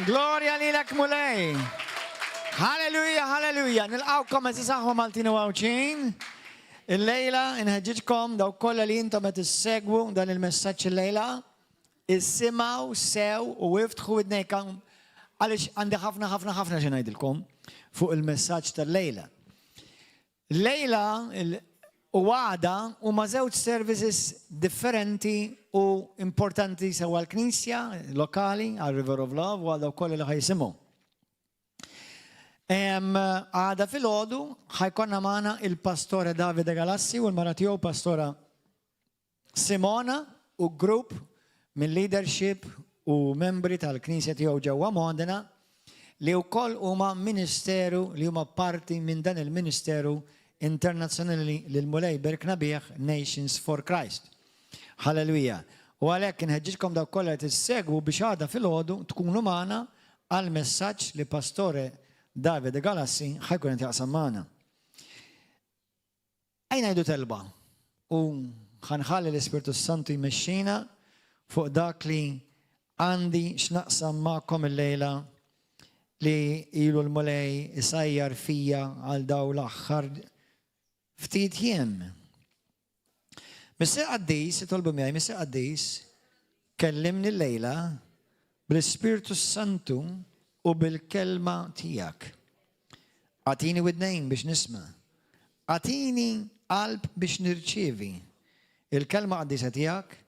Glorja lilek Mulej. Halleluja, halleluja. Nilqawkom għeżież aħwa Maltin u Għawdxin. Illejla inħeġġiġkom dawk kollha li intom qed issegwu dan il-messaġġ illejla, isimgħu sew u iftħu widnejkom għaliex għandi ħafna ħafna ħafna xi ngħidilkom fuq il-messaġġ tal-lejla. Lejla u għada huma żewġ services differenti u importanti sew għall-Knisja lokali, għal River of Love u għal dawk kollha li ħa jisimgħu. Għada filgħodu ħa jkollna magħna il-Pastore Davide Galassi u l-mara tiegħu Pastora Simona u grupp mill-leadership u membri tal-Knisja tiegħu ġewwa Modena li wkoll huma ministeru li huma parti minn dan il-ministeru internazzjonali li l-Mulej berkna bih Nations for Christ. Halleluja. U għalhekk inħeġġiġkom dawk kollha li tissegwu biex għada filgħodu tkunu magħna għall-messaġġ li Pastore Davide Galassi ħa jkun qed jaqsam magħna. Ejja ngħidu telba u ħa nħalli l-Ispirtu s-Santu jmexxina fuq dak li għandi x'naqsam magħkom illejla li ilu l-Mulej isajjar fija għal dawn l-aħħar ftit jiem. Missier Qaddis, itolbu miegħi, Missier Qaddis, kellimni llejla bl-Ispirtu s-Santu u bil-kelma tiegħek. Agħtini widnejn biex nisma'. Agħtini qalb biex nirċievi il-kelma qaddisa tiegħek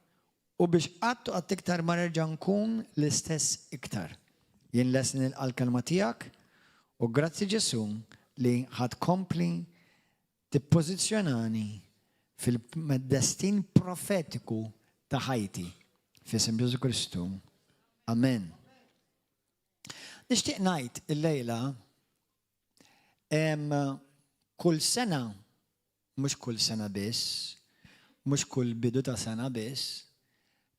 u biex qatt u qatt iktar ma nerġa' nkun l-istess iktar. Jien lest li nilqa' l-kelma tiegħek u grazzi Ġesù li ħa tkompli tippożizzjonani fil-destin profetiku ta' ħajti. F'isem Ġesù Kristu. Amen. Nixtieq ngħid illejla kull sena, mhux kull sena biss, mhux kull bidu ta' sena biss,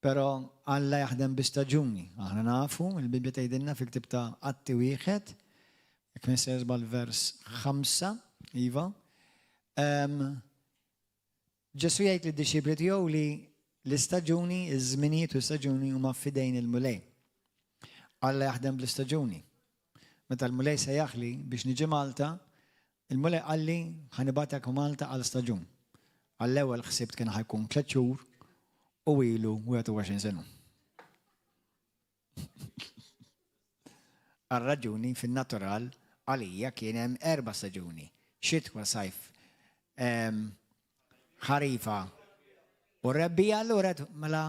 però Alla jaħdem bi staġuni. Aħna nafu, il-Bibbja tgħidilna fil-ktieb ta' Atti wieħed, jekk m'iniex żball vers 5, iva, Ġesù jgħid lid-dixxipli tiegħu li l-istaġuni, iż-żminijiet u l-istaġuni huma f'idejn il-Mulej. Alla jaħdem bl-istaġuni. Meta l-Mulej sejjaħli biex niġi Malta, il-Mulej qalli ħa nibgħatek Malta għal staġun. Għall-ewwel ħsibt kien ħa jkun tliet xhur u ilu 21 sena. Għal raġuni fin-natural għalija kien hemm erba' staġuni, xitwa, sajf, ħarifa u rebbiegħa allura mela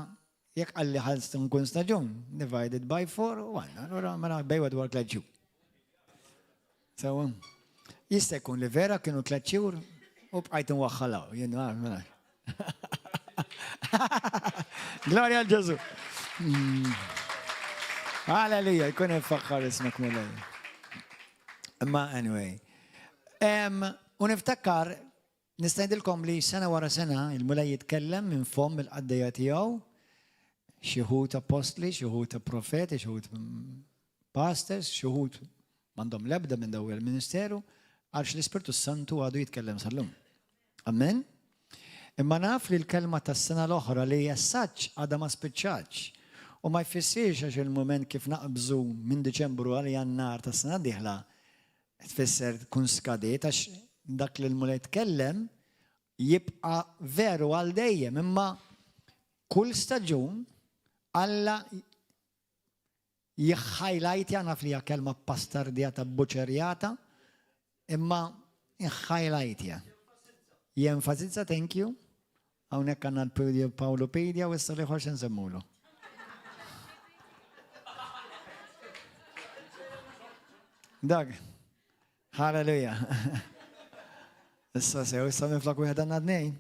jekk qalli ħa nkun staġun, divided by four u għandna, allura mela bejwa dwar tliet xhur. Sewwa. Jista' jkun li vera kienu tliet xhur u bqajt inwaħħal hawn, jien mela. Glorja għal Ġesu. Mm. Alleluja, jkun infaħħar ismek Mulej. Imma anyway. U niftakar, nista' ngħidilkom li sena wara sena il-Mulej jitkellem minn fomm il-qaddejja tiegħu, xi wħud apostli, xi wħud profeti, xi wħud pastors, xi wħud m'għandhom l-ebda minn daw il-ministeru, għax l-Ispirtu Santu għadu jitkellem sal-lum. Amen? Imma naf li l-kelma tas-sena l-oħra li jessaċ għadha ma spiċċatx. U ma jfissirx għax il-mument kif naqbżu minn Diċembru għal Jannar tas-sena d-dieħla tfisser tkun skadiet għax dak li l-Mulej tkellem jibqa' veru għal dejjem. Imma kull staġun Alla Jihhighlightja, naf li hija kelma ppastardjata, bbuċerjata, imma jihhighlightja. Jenfasizza, thank you. Hawnhekk għandna l-Pawlupedia u issa l-ieħor xi nsemmulu. Dak. Halleluja. Issa sew, issa minflok wieħed għandna tnejn.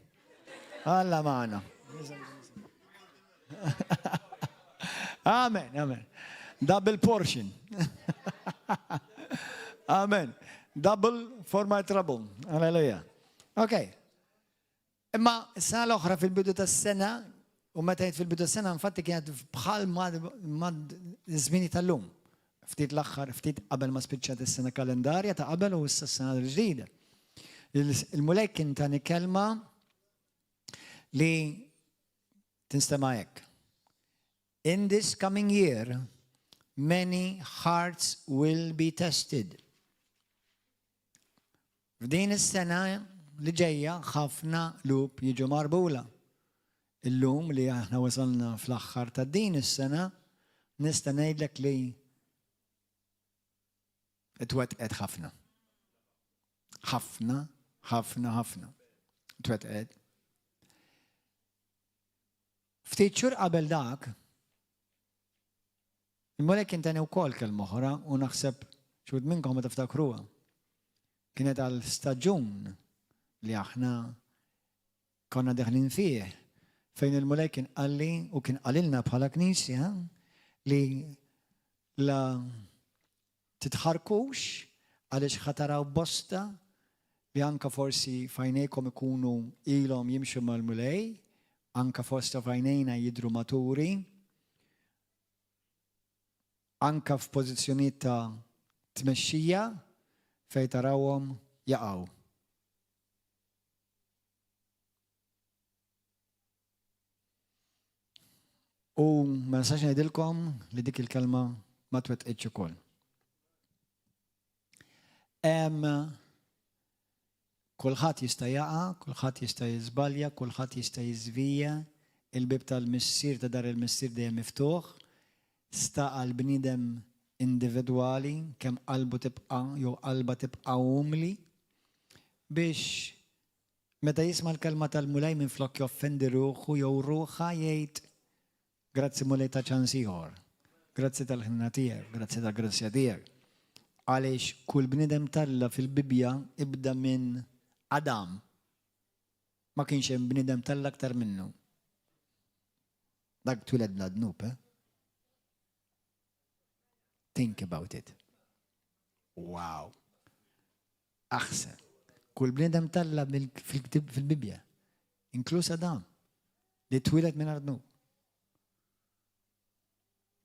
Alla magħna. Amen, amen. Double portion. Amen. Double for my trouble. Alleluja. Ok. Imma s-sena l-oħra fil-bidu tas-sena, u meta jgħid fil-bidu tas-sena, infatti kienet bħal ma żmini tal-lum. Ftit l-aħħar, ftit qabel ma spiċċat is-sena kalendarja ta' qabel u issa s-sena l-ġdida. Il-Mulej kien tani kelma li tinstema' hekk. In this coming year, many hearts will be tested. F'din is-sena li ġejja ħafna qlub jiġu mgħarbula. Illum li aħna wasalna fl-aħħar ta' din is-sena, nista' ngħidlek li twettqet ħafna. Ħafna, ħafna, ħafna. Twettqet. Ftit xhur qabel dak, il-Mulej kien tani wkoll kelma oħra u naħseb xi wħud minnkom ma tiftakruha. Kienet għal staġun li aħna konna deħlin fih fejn il-Mulej kien qalli u kien qalilna bħala Knisja li la Titħarrkux għaliex ħa taraw bosta li anke forsi f'għajnejkom ikunu ilhom jimxu mal-Mulej, anke fosta f'għajnejna jidhru maturi, anke f'pożizzjonijiet ta' tmexxija fejn tarawhom jaqgħu. U ma nistax ngħidilkom li dik il-kelma ma twettqitx ukoll. Kulħadd jista' jaqa', kulħadd jista' jiżbalja, kulħadd jista' jiżvija, il-bieb tal-missier ta' dar il-missier dejjem miftuħ, sta għal bniedem individwali kemm qalbu tibqa' jew qalbha tibqa' umli biex Meta jisma' l-kelma tal-Mulej minflok joffendi ruħu jew ruħha jgħid, Grazzi Mulej ta' ċans ieħor. Grazzi tal-ħniena tiegħek, grazzi tal-grazzja tiegħek. Għaliex kull bniedem t'Alla fil-Bibbja ibda minn Adam. Ma kienx hemm bniedem t'Alla aktar minnu. Dak twieled bla dnub, eh? Think about it. Wow. Aħseb. Kull bniedem t'Alla fil-Bibbja, inkluż Adam, li twieled mingħajr dnub.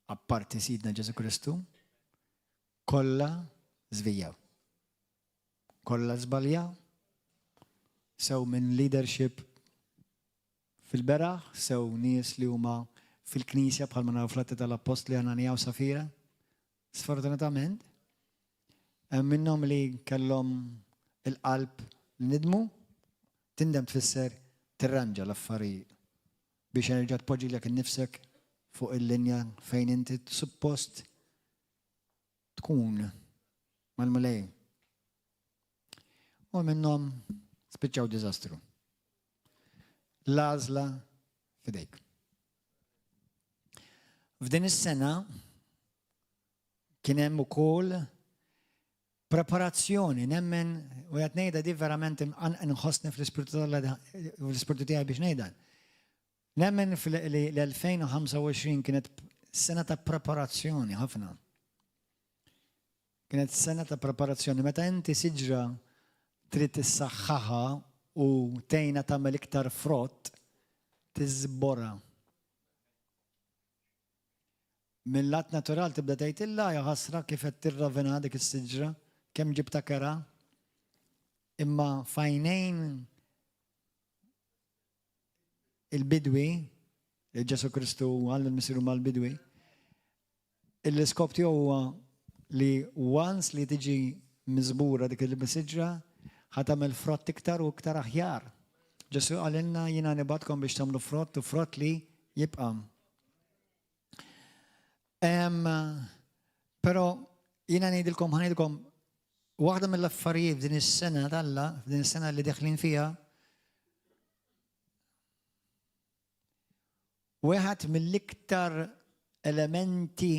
Apparti Sidna Ġesù Kristu, kollha żvijjaw. Kollha żbaljaw, sew minn leadership fil-beraħ, sew nies li huma fil-knisja bħalma naraw fl-Atti tal-Appostli Ananija u Safira. Sfortunatament, hemm minnhom li kellhom il-qalb li nidmu, tindem tfisser tirranġa l-affarijiet biex erġa' tpoġġilek innifsek fuq il-linja fejn inti suppost tkun mal-Mulej. U minnhom spiċċaw diżastru. L-għażla f'idejk. F'din is-sena kien hemm ukoll preparazzjoni, nemmen u qed ngħidha di verament nħossni fl-ispirtu fl-ispirtu tiegħi biex ngħidha. Nemmen li l-2025 kienet sena ta' preparazzjoni ħafna. Kienet sena ta' preparazzjoni. Meta inti siġra trid tissaħħaha u tgħinha tagħmel iktar frott, tiżborha. Mil-lat natural tibda tgħid illa ja ħasra kif qed tirravina dik is-siġra, kemm ġibtha kerha. Imma f'għajnejn il-bidwi, li Ġesù Kristu għal il-Missier huma l-bidwi, l-iskop tiegħu huwa li once li tiġi miżbura dik il-siġra, ħa tagħmel frott iktar u iktar aħjar. Ġesù qalilna jiena nibgħatkom biex tagħmlu frott u frott li jibqa'. Però jiena ngħidilkom ħa ngħidilkom waħda mill-affarijiet f'din is-sena t'Alla, f'din is-sena li deħlin fiha, wieħed mill-iktar elementi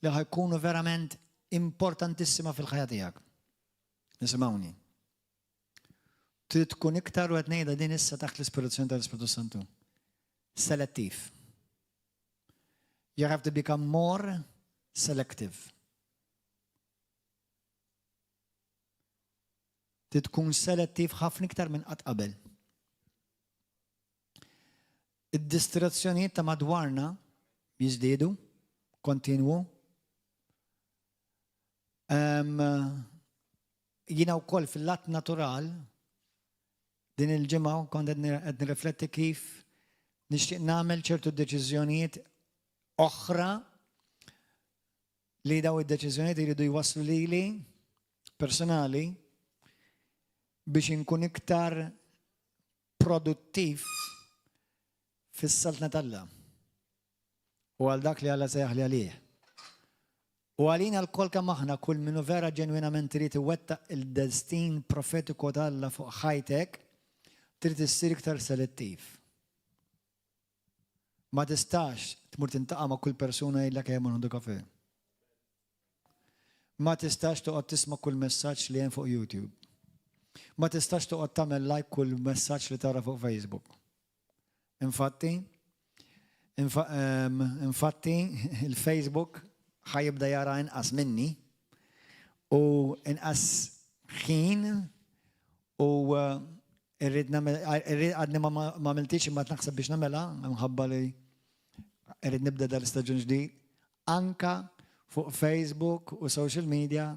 li ħajkunu verament importantissima fil-ħajja tiegħek. Nisimgħuni. Trid tkun iktar u qed ngħidha din issa taħt l-ispirazzjoni tal-Ispirtu Santu. Selettiv. You have to become more selective. Trid tkun selettiv ħafna iktar minn qatt qabel. Id-distrazzjonijiet ta' madwarna jiżdiedu kontinwu. Jiena wkoll fil-lat natural din il-ġimgħa kont qed nirrifletti kif nixtieq nagħmel ċertu deċiżjonijiet oħra. Li daw id-deċiżjonijiet jridu jwasslu lili personali biex inkun iktar produttiv fis-saltna t'Alla u għal dak li Alla sejjaħli għalih. U għalina lkoll kemm aħna, kull min hu vera ġenwinament irid iwettaq il-destin profetiku t'Alla fuq ħajtek, trid issir iktar selettiv. Ma tistax tmur tintaqa' ma' kull persuna jgħidlek ejja mmur nieħdu kafè. Ma tistax toqgħod tisma' kull messaġġ li hemm fuq YouTube. Ma tistax toqgħod tagħmel like kull messaġġ li tara fuq Facebook. Infatti, infatti il-Facebook ħa jibda jara inqas minni u inqas ħin u eh, irrid nagħmel għadni ma għamiltix imma naħseb biex nagħmilha minħabba li irrid nibda dal-istaġun ġdid. Anka fuq Facebook u social media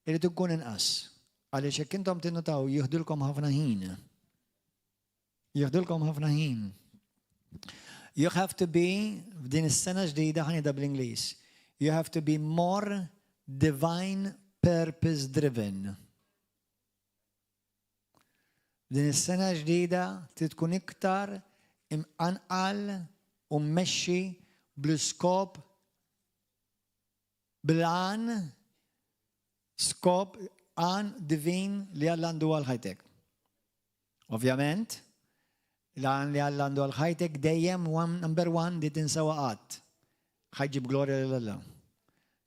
irrid ikun inqas. Għaliex jekk intom tinnutaw jieħdulkom ħafna ħin. Jieħdulkom ħafna ħin. You have to be, f'din is-sena ġdida ħa ngħidha bl-Ingliż, you have to be more divine purpose driven. F'din is-sena ġdida trid tkun iktar imqanqal u mmexxi bl-iskop bil-għan skop għan divin li Alla għandu għal ħajtek. Ovvjament, l-għan li Alla għandu għal ħajtek dejjem one, number one di tinsewa qatt. Ħa jġib glorja lil Alla.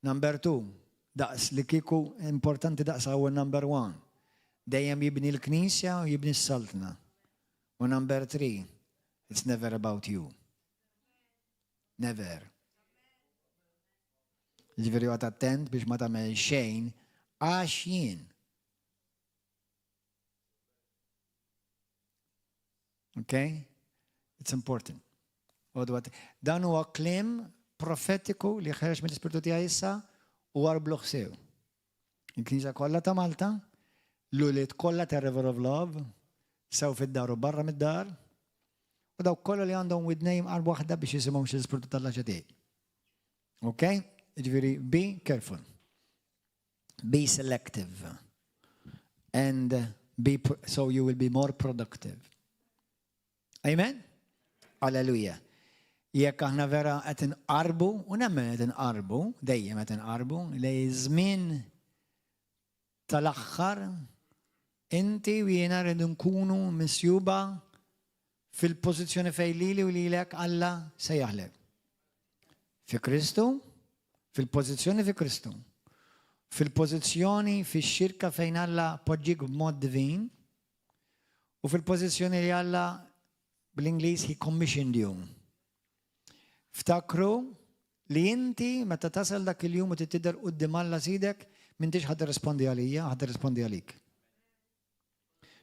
Number two, daqs li kieku importanti daqs għaw number one. Dejjem jibni l-knisja u jibni s-saltna. U number three, it's never about you. Never. Ġifieri għad attent biex ma tagħmel xejn għax jien. Okay? It's important. Dan huwa kliem profetiku li ħareġ mill-Ispirtu tiegħi issa u għarbluh sew. Il-Knisja kollha ta' Malta, l-ulied kollha ta' River of Love, sew fid-dar u barra mid-dar, u dawk kollha li għandhom widnejn għal waħda biex jisimgħu xi l-Ispirtu t'Alla x'qed Okay? Ġifieri, be careful. Be selective. And be so you will be more productive. Amen? Alleluja. Jekk aħna vera qed inqarbu, u nemmen qed inqarbu, dejjem qed inqarbu, lej żmien tal-aħħar, inti u jiena rridu nkunu misjuba fil-pożizzjoni fejn lili u lilek Alla sejjaħlek. Fi Kristu, fil-pożizzjoni fi Kristu, fil-pożizzjoni fix-xirka fejn Alla poġġik b'mod divin, u fil-pożizzjoni li Alla bl-Ingliż he commissioned you. Ftakru li inti meta tasal dak il-jum u titidher quddiem Alla sidek, m'intix ħa tirrispondi għalija, ħa tirrispondi għalik.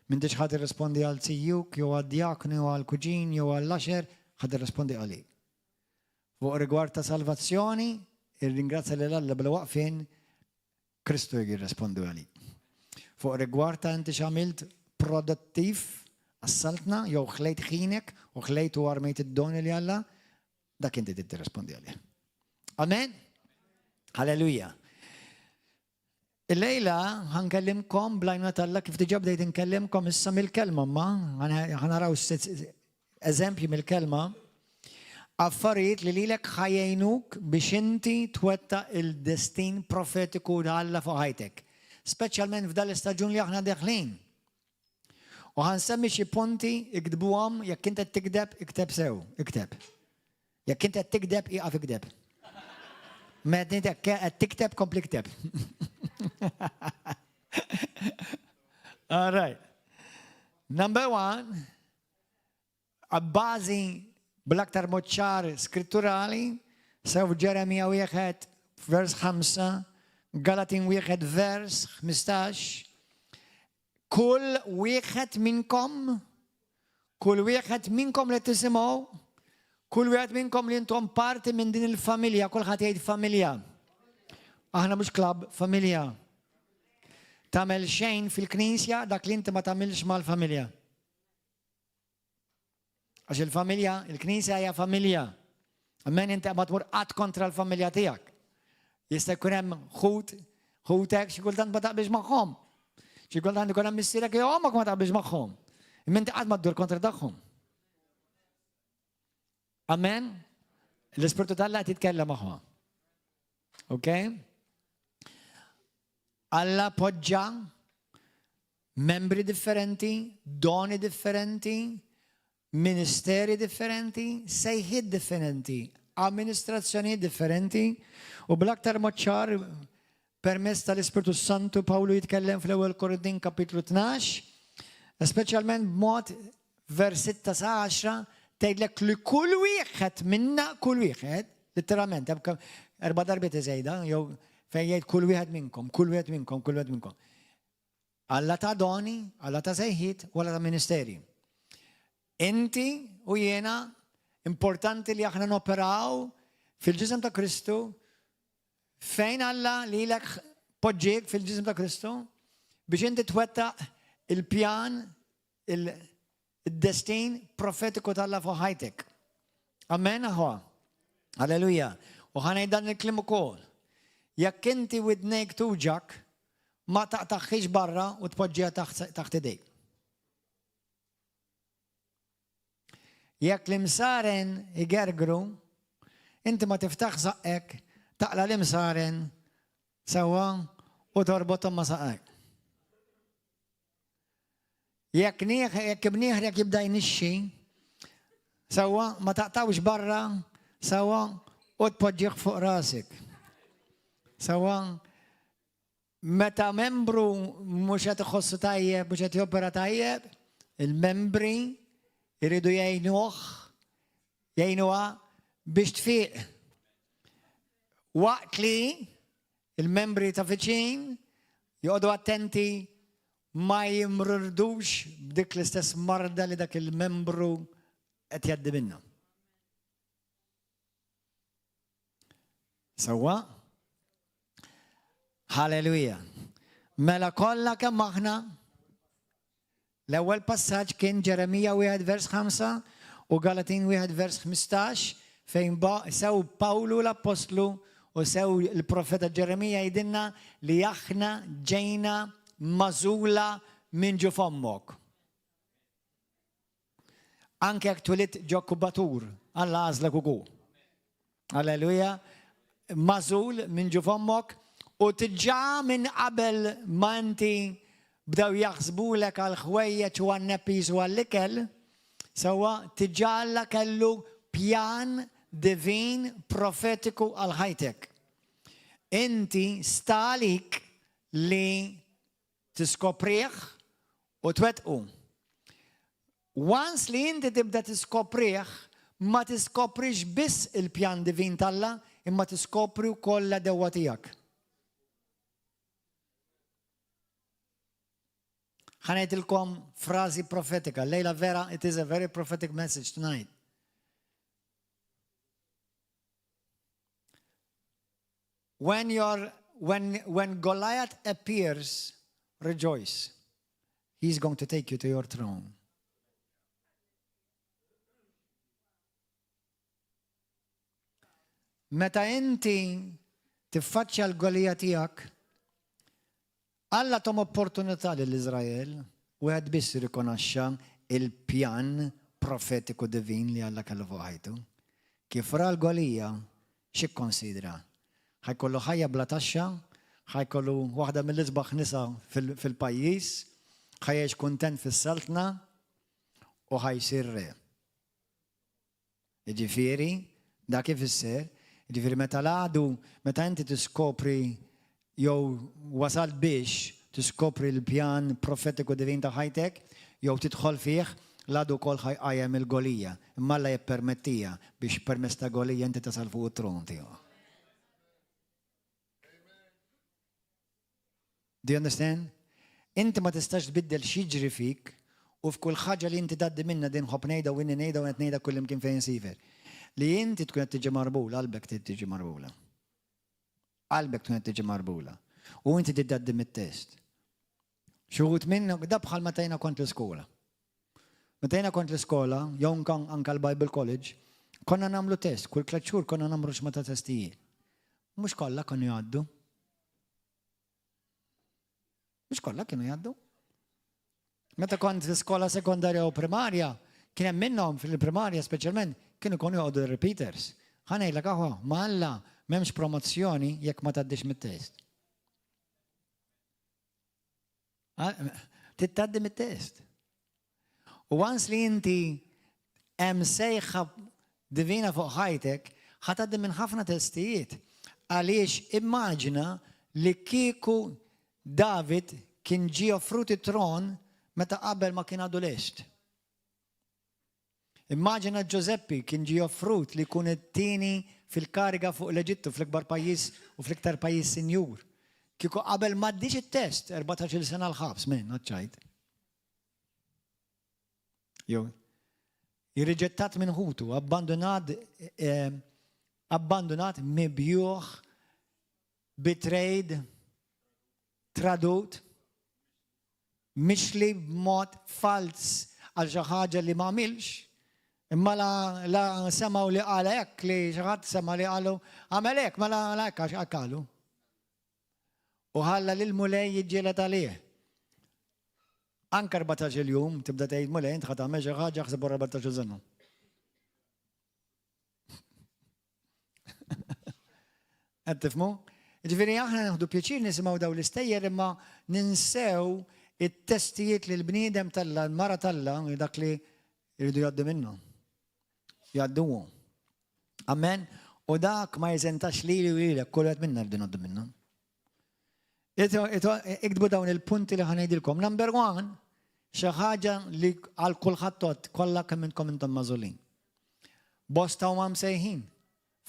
M'intix ħa tirrispondi għal zijuk, jew għad-djaknu, jew għal kuġin, jew għal usher, ħa tirrispondi għalik. Fuq rigward ta' salvazzjoni, irringrazzja lil Alla bla waqfien, Kristu jirrispondi għalik. Fuq rigward ta' inti x'għamilt produttiv għas-saltna, jew ħlejt ħinek u ħlejt u armejt id-doni li Alla, dak inti tirrispondi għalih. Amen? Halleluja. Illejla ħa nkellimkom bl-għajnuna t'Alla kif diġà bdejt inkellimkom issa mill-kelma ma ħa naraw eżempji mill-kelma affarijiet li lilek ħa jgħinuk biex inti twettaq il-destin profetiku ta' Alla fuq ħajtek. Speċjalment f'dal istaġun li aħna deħlin. U ħa nsemmi xi punti iktbuhom jekk inti tikteb, ikteb sew, ikteb. Jekk inti qed tikteb, ieqaf ikteb. Meta inti qed tikteb, kompli ikteb. All right. Number one, abbażi bl-aktar mod ċar skritturali, sew Ġeremija 1 vers 5, Galatin 1 vers 15, kull wieħed minnkom, kull wieħed minnkom li tisimgħu, kull wieħed minnkom li intom parti minn din il-familja, kulħadd jgħid familja. Aħna mhux klabb, familja. Tagħmel xejn fil-knisja dak li inti ma tagħmilx mal-familja. Għax il-familja, il-knisja hija familja. Amen inti ma tmur qatt kontra l-familja tiegħek. Jista' jkun hemm ħut, ħutek xi kultant ma taqbilx magħhom. Xi kultant ikun hemm missierek jew ommok ma taqbilx magħhom. Imma inti qatt ma ddur kontra tagħhom. Amen? L-Ispirtu t'Alla qed jitkellem magħhom. Ok? Alla poġġa membri differenti, doni differenti, ministeri differenti, sejħiet differenti, amministrazzjonijiet differenti, u bl-aktar mod ċar permezz tal-Ispirtu Santu Pawlu jitkellem fl-ewwel Korintin kapitlu 12, speċjalment b'mod vers 6 sa 10 tgħidlek li kull wieħed minna kull wieħed, litteralment, erba' darbiet iżejda, jew fejn jgħid kull wieħed minnkom, kull wieħed minnkom, kull wieħed minnkom. Alla ta doni, Alla ta sejħiet u Alla ta ministeri. Inti u jiena importanti li aħna noperaw fil-ġisem ta' Kristu fejn Alla lilek poġġiek fil-ġisem ta' Kristu biex inti twettaq il-pjan il-destin profetiku t'Alla fuq ħajtek. Amen, aħwa. Alleluja. U ħa ngħid dan il-kliem ukoll. Jekk inti widnejk tuġak, ma taqtaħħiex barra u tpoġġiha taħt idejk. Jekk l-imsaren igergru, inti ma tiftaħ saqqek, taqla l-imsaren sewwa u torbothom ma' saqajk. Jekk jekk imnieħrek jibda jnixxi, sewwa ma taqtgħux barra, sewwa u tpoġġih fuq rasek. Sewwa meta membru mhux qed iħossu tajjeb, mhux qed jopera tajjeb, il-membri jridu jgħinuh, jgħinuha biex tfiq. Waqt li Il-membri ta' viċin joqogħdu attenti ma jimrurdux b'dik l-istess marda li dak il-membru qed jgħaddi minnha. Sewwa? Halleluja. Mela kollha kemm aħna L-ewwel passaġġ kien Ġeremija wieħed vers 5 u Galatin wieħed vers 15 fejn sew Pawlu l-Appostlu u sew il-profeta Ġeremija jgħidilna li aħna ġejna magħżula minn ġuf ommok. Anke jekk twilidt ġo kubatur, Alla għażlek ukoll. Alleluja. Magħżul minn ġuf ommok u diġà minn qabel ma inti bdew jaħsbulek għal ħwejjeġ u għan-nappies u għall-ikel, sewwa diġà Alla kellu pjan divin profetiku għal ħajtek. Inti sta għalik li tiskoprih u twettqu. Once li inti tibda tiskoprih, ma tiskoprix biss il-pjan divin t'Alla, imma tiskopri wkoll l-għedewwa tiegħek. Ħa ngħidilkom frażi profetika, lejla vera, it is a very prophetic message tonight. When, your, when, when Goliath appears, rejoice. He's going to take you to your throne. Meta inti tiffaċċja l-Golija tiegħek, Alla tahom opportunità lil Iżrael, wieħed biss irrikonoxxa il-pjan profetiku divin li Alla kellu fuq ħajtu. Kif ra l-Golija, x'ikkonsidra? Ħa jkollu ħajja bla taxxa, ħa jkollu waħda mill-isbaħ nisa fil-pajjiż, ħa jgħix kuntent fis-saltna u ħa jsir re. Jiġifieri, dak ifisser, jiġifieri meta l-għadu, meta inti tiskopri jew wasalt biex tiskopri l-pjan profetiku divin ta' ħajtek, jew tidħol fih, l-għadu wkoll ħa jqajjem il-Golija. Imma Alla jippermettiha biex permezz ta' Golija inti tasal fuq it-tron tiegħu. Do you understand? Inti ma tistax tbiddel x'jiġri fik u f'kull ħaġa li inti tgħaddi minnha din nħobb ngħidha u inni ngħidha u qed ngħidha kullimkien fejn insifer. Li inti tkun qed tiġi marbula, qalbek trid tiġi marbula. Qalbek tkun qed tiġi marbula. U inti trid tgħaddi mit-test. Xi wħud minna da bħal meta jiena kont l-iskola. Meta jiena kont l-iskola, jew anka l-Bible College, konna nagħmlu test, kull tliet xhur konna nagħmlu x'ma ta' testijiet. Mhux kollha kienu jgħaddu. Mhux kollha kienu jgħaddu. Meta kont fi skola sekondarja u primarja, kien hemm minnhom fil-primarja speċjalment kienu jkunu joqogħdu repeaters. Ħa ngħidlek aħwa, ma' Alla m'hemmx promozzjoni jekk ma tgħaddix mit-test. Trid tgħaddi mit-test. U once li inti hemm sejħa divina fuq ħajtek, ħa tgħaddi minn ħafna testijiet. Għaliex immaġina li kieku David kien ġie offrut it-tron meta qabel ma kien għadu lest. Immaġina Ġużeppi kien ġie offrut li jkun it-tieni fil-kariga fuq l-Eġittu, fl-ikbar pajjiż u fl-iktar pajjiż sinjur. Kieku qabel m'għaddiex it-test, 14-il sena l-ħabs, men, għaċ-ċajt. Jew, irriġettat minn ħutu, abbandunat, eh, abbandunat mibjuħ, betrayed, tradut, mixli b'mod falz għal xi ħaġa li ma għamilx, imma la, la semgħu li qal hekk li xi ħadd sema' li qalu għamel hekk, mela la hekk għax qalu. U ħalla lil Mulej jiġġieled għalih. Anke 14-il jum tibda tgħid Mulej int ħa tagħmel xi ħaġa ħseb wara 14-il sena. Qed tifhmu? Ġifieri aħna nieħdu pjaċir nisimgħu dawn l-istejjer imma ninsew it-testijiet li l-bniedem talla, l-mara talla, dak li jridu jgħaddu minnu. Jgħadduhom. Amen. U dak ma jeżentax lili u lilek, kull wieħed minna rridu ngħaddu minnu. Iktbu dawn il-punti li ħa ngħidilkom. Number one, xi ħaġa li għal kulħadd tot kollha kemm intkom intom magħżulin. Bosta huma msejħin,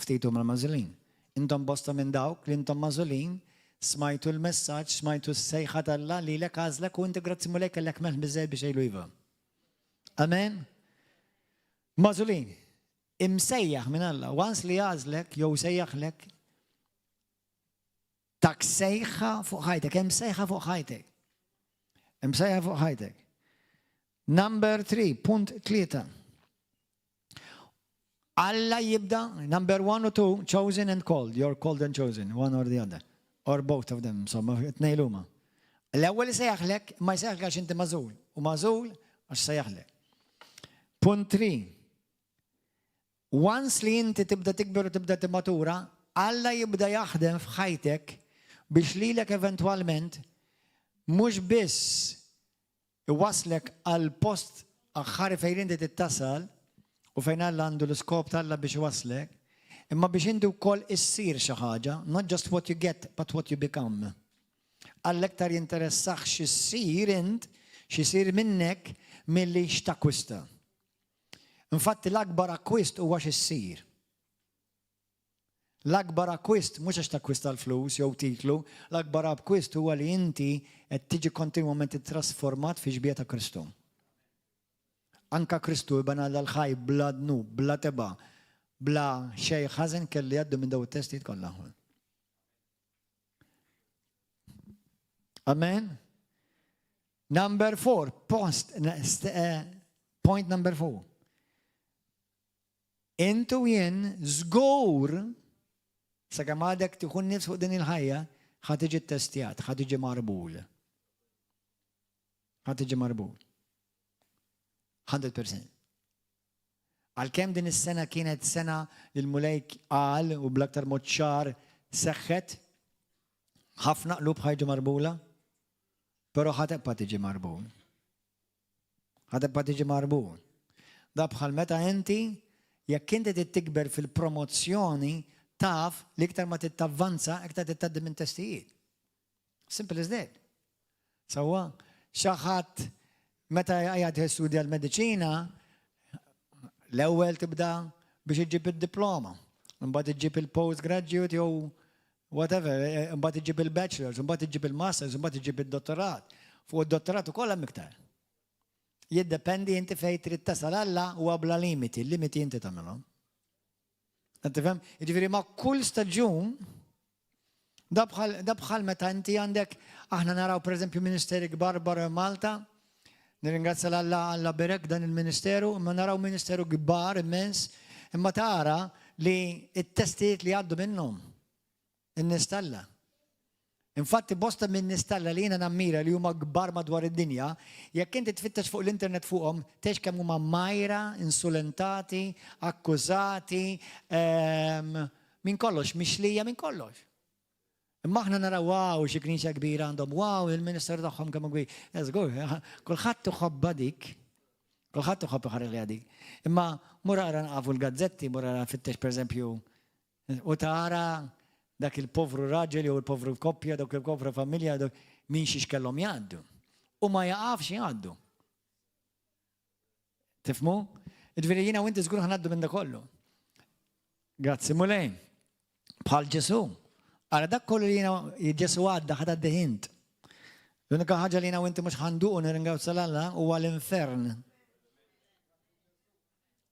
ftit huma magħżulin. Intom bosta minn dawk li intom magħżulin, smajtu l-messaġġ, smajtu s-sejħa t'Alla lilek għażlek u inti grazzi Mulej kellek melħ biżżejjed biex tgħidlu iva. Amen. Magħżulin. Imsejjaħ minn Alla. Once li għażlek jew sejjaħlek, Tak sejħa fuq ħajtek, hemm sejħa fuq ħajtek. Hemm sejħa fuq ħajtek. Number 3, punt 3. Alla jibda, number 1 u 2, chosen and called. You're called and chosen, one or the other. Or both of them, insomma, tnejn huma. L-ewwel isejjaħlek, ma jsejjaħlek għax inti magħżul. U magħżul għax sejjaħlek. Punt 3. Once li inti tibda tikber u tibda timmatura, Alla jibda jaħdem f'ħajtek biex lilek eventwalment mhux biss iwasslek għall-post aħħari fejn inti trid tasal u fejn Alla għandu l-iskop t'Alla biex iwasslek, imma biex inti wkoll issir xi ħaġa, not just what you get, but what you become. Alla iktar jinteressah x'issir int, x'isir minnek milli x'takkwista. Infatti l-akbar akkwist huwa x'issir. L-akbar akkwist mhux għax takkwista l-flus jew titlu, l-akbar akkwist huwa li inti qed tiġi kontinwament ittrasformat fi xbieha ta' Kristu. Anka Kristu Iben Alla l-ħaj bla dnub, bla tebgħa, bla xejn ħażen kellu jgħaddi minn dawn it-testijiet kollha. Amen. Number four, post, eh, point number four. Intu jien żgur sakemm għadek tieħu nifs fuq din il-ħajja, ħa tiġi ttestjat, ħa tiġi marbul. Ħa tiġi marbul. 100%. Għalkemm din is-sena kienet sena li l-Mulej qal u bl-aktar mod ċar seħħet, ħafna qlub ħa jiġu marbula, però ħa tibqa' tiġi marbul. Ħa tibqa' tiġi marbul. Da bħal meta inti jekk inti trid tikber fil-promozzjoni taf li iktar ma trid tavvanza iktar trid tgħaddi minn testijiet. Simple as that. Sewwa, xi ħadd meta qiegħed jistudja l-mediċina, l-ewwel tibda biex iġġib id-diploma, imbagħad iġġib il-postgraduate jew whatever, eh, imbagħad iġġib il-bachelors, imbagħad iġġib il-masters, imbagħad iġġib id-dottorat. Fuq id-dottorat ukoll hemm iktar. Jiddependi inti fejn trid tasal Alla huwa bla limiti, limiti inti tagħmilhom. Qed tifhem? Jiġifieri ma' kull staġun da bħal meta inti għandek aħna naraw pereżempju ministeri kbar barra Malta, nirringrazzja l-Alla Alla berek dan il-ministeru, imma naraw ministeru kbar immens, imma tara li t-testijiet li għaddu minnhom. In-nies t'Alla. Infatti bosta minn nies t'Alla li jiena nammira li huma kbar madwar id-dinja, jekk inti tfittex fuq l-internet fuqhom, tgħix kemm huma mgħajra, insulentati, akkużati, ehm, minn kollox, mixlija minn kollox. Imma aħna naraw wow xi knisja kbira għandhom, wow il-ministeru tagħhom kemm kbir. Żgur, kulħadd iħobbha dik. Kulħadd iħobb iħares li dik. Imma mur ara nqafu l-gazzetti, mur ara fittex pereżempju u tara dak il-povru raġel jew il-povru koppja, dak il-povru familja, minn xiex kellhom jgħaddu. U ma jaqafx jgħaddu. Tifmu? Ġifieri jiena u inti żgur ħanaddu minn da kollu. Grazzi Mulej. Bħal Ġesu. Ara dak kollu li jiena Ġesu għadda ħad għaddi int. L-unika ħaġa li jiena u inti mhux ħanduqu nirringrazzja l-Alla huwa l-infern.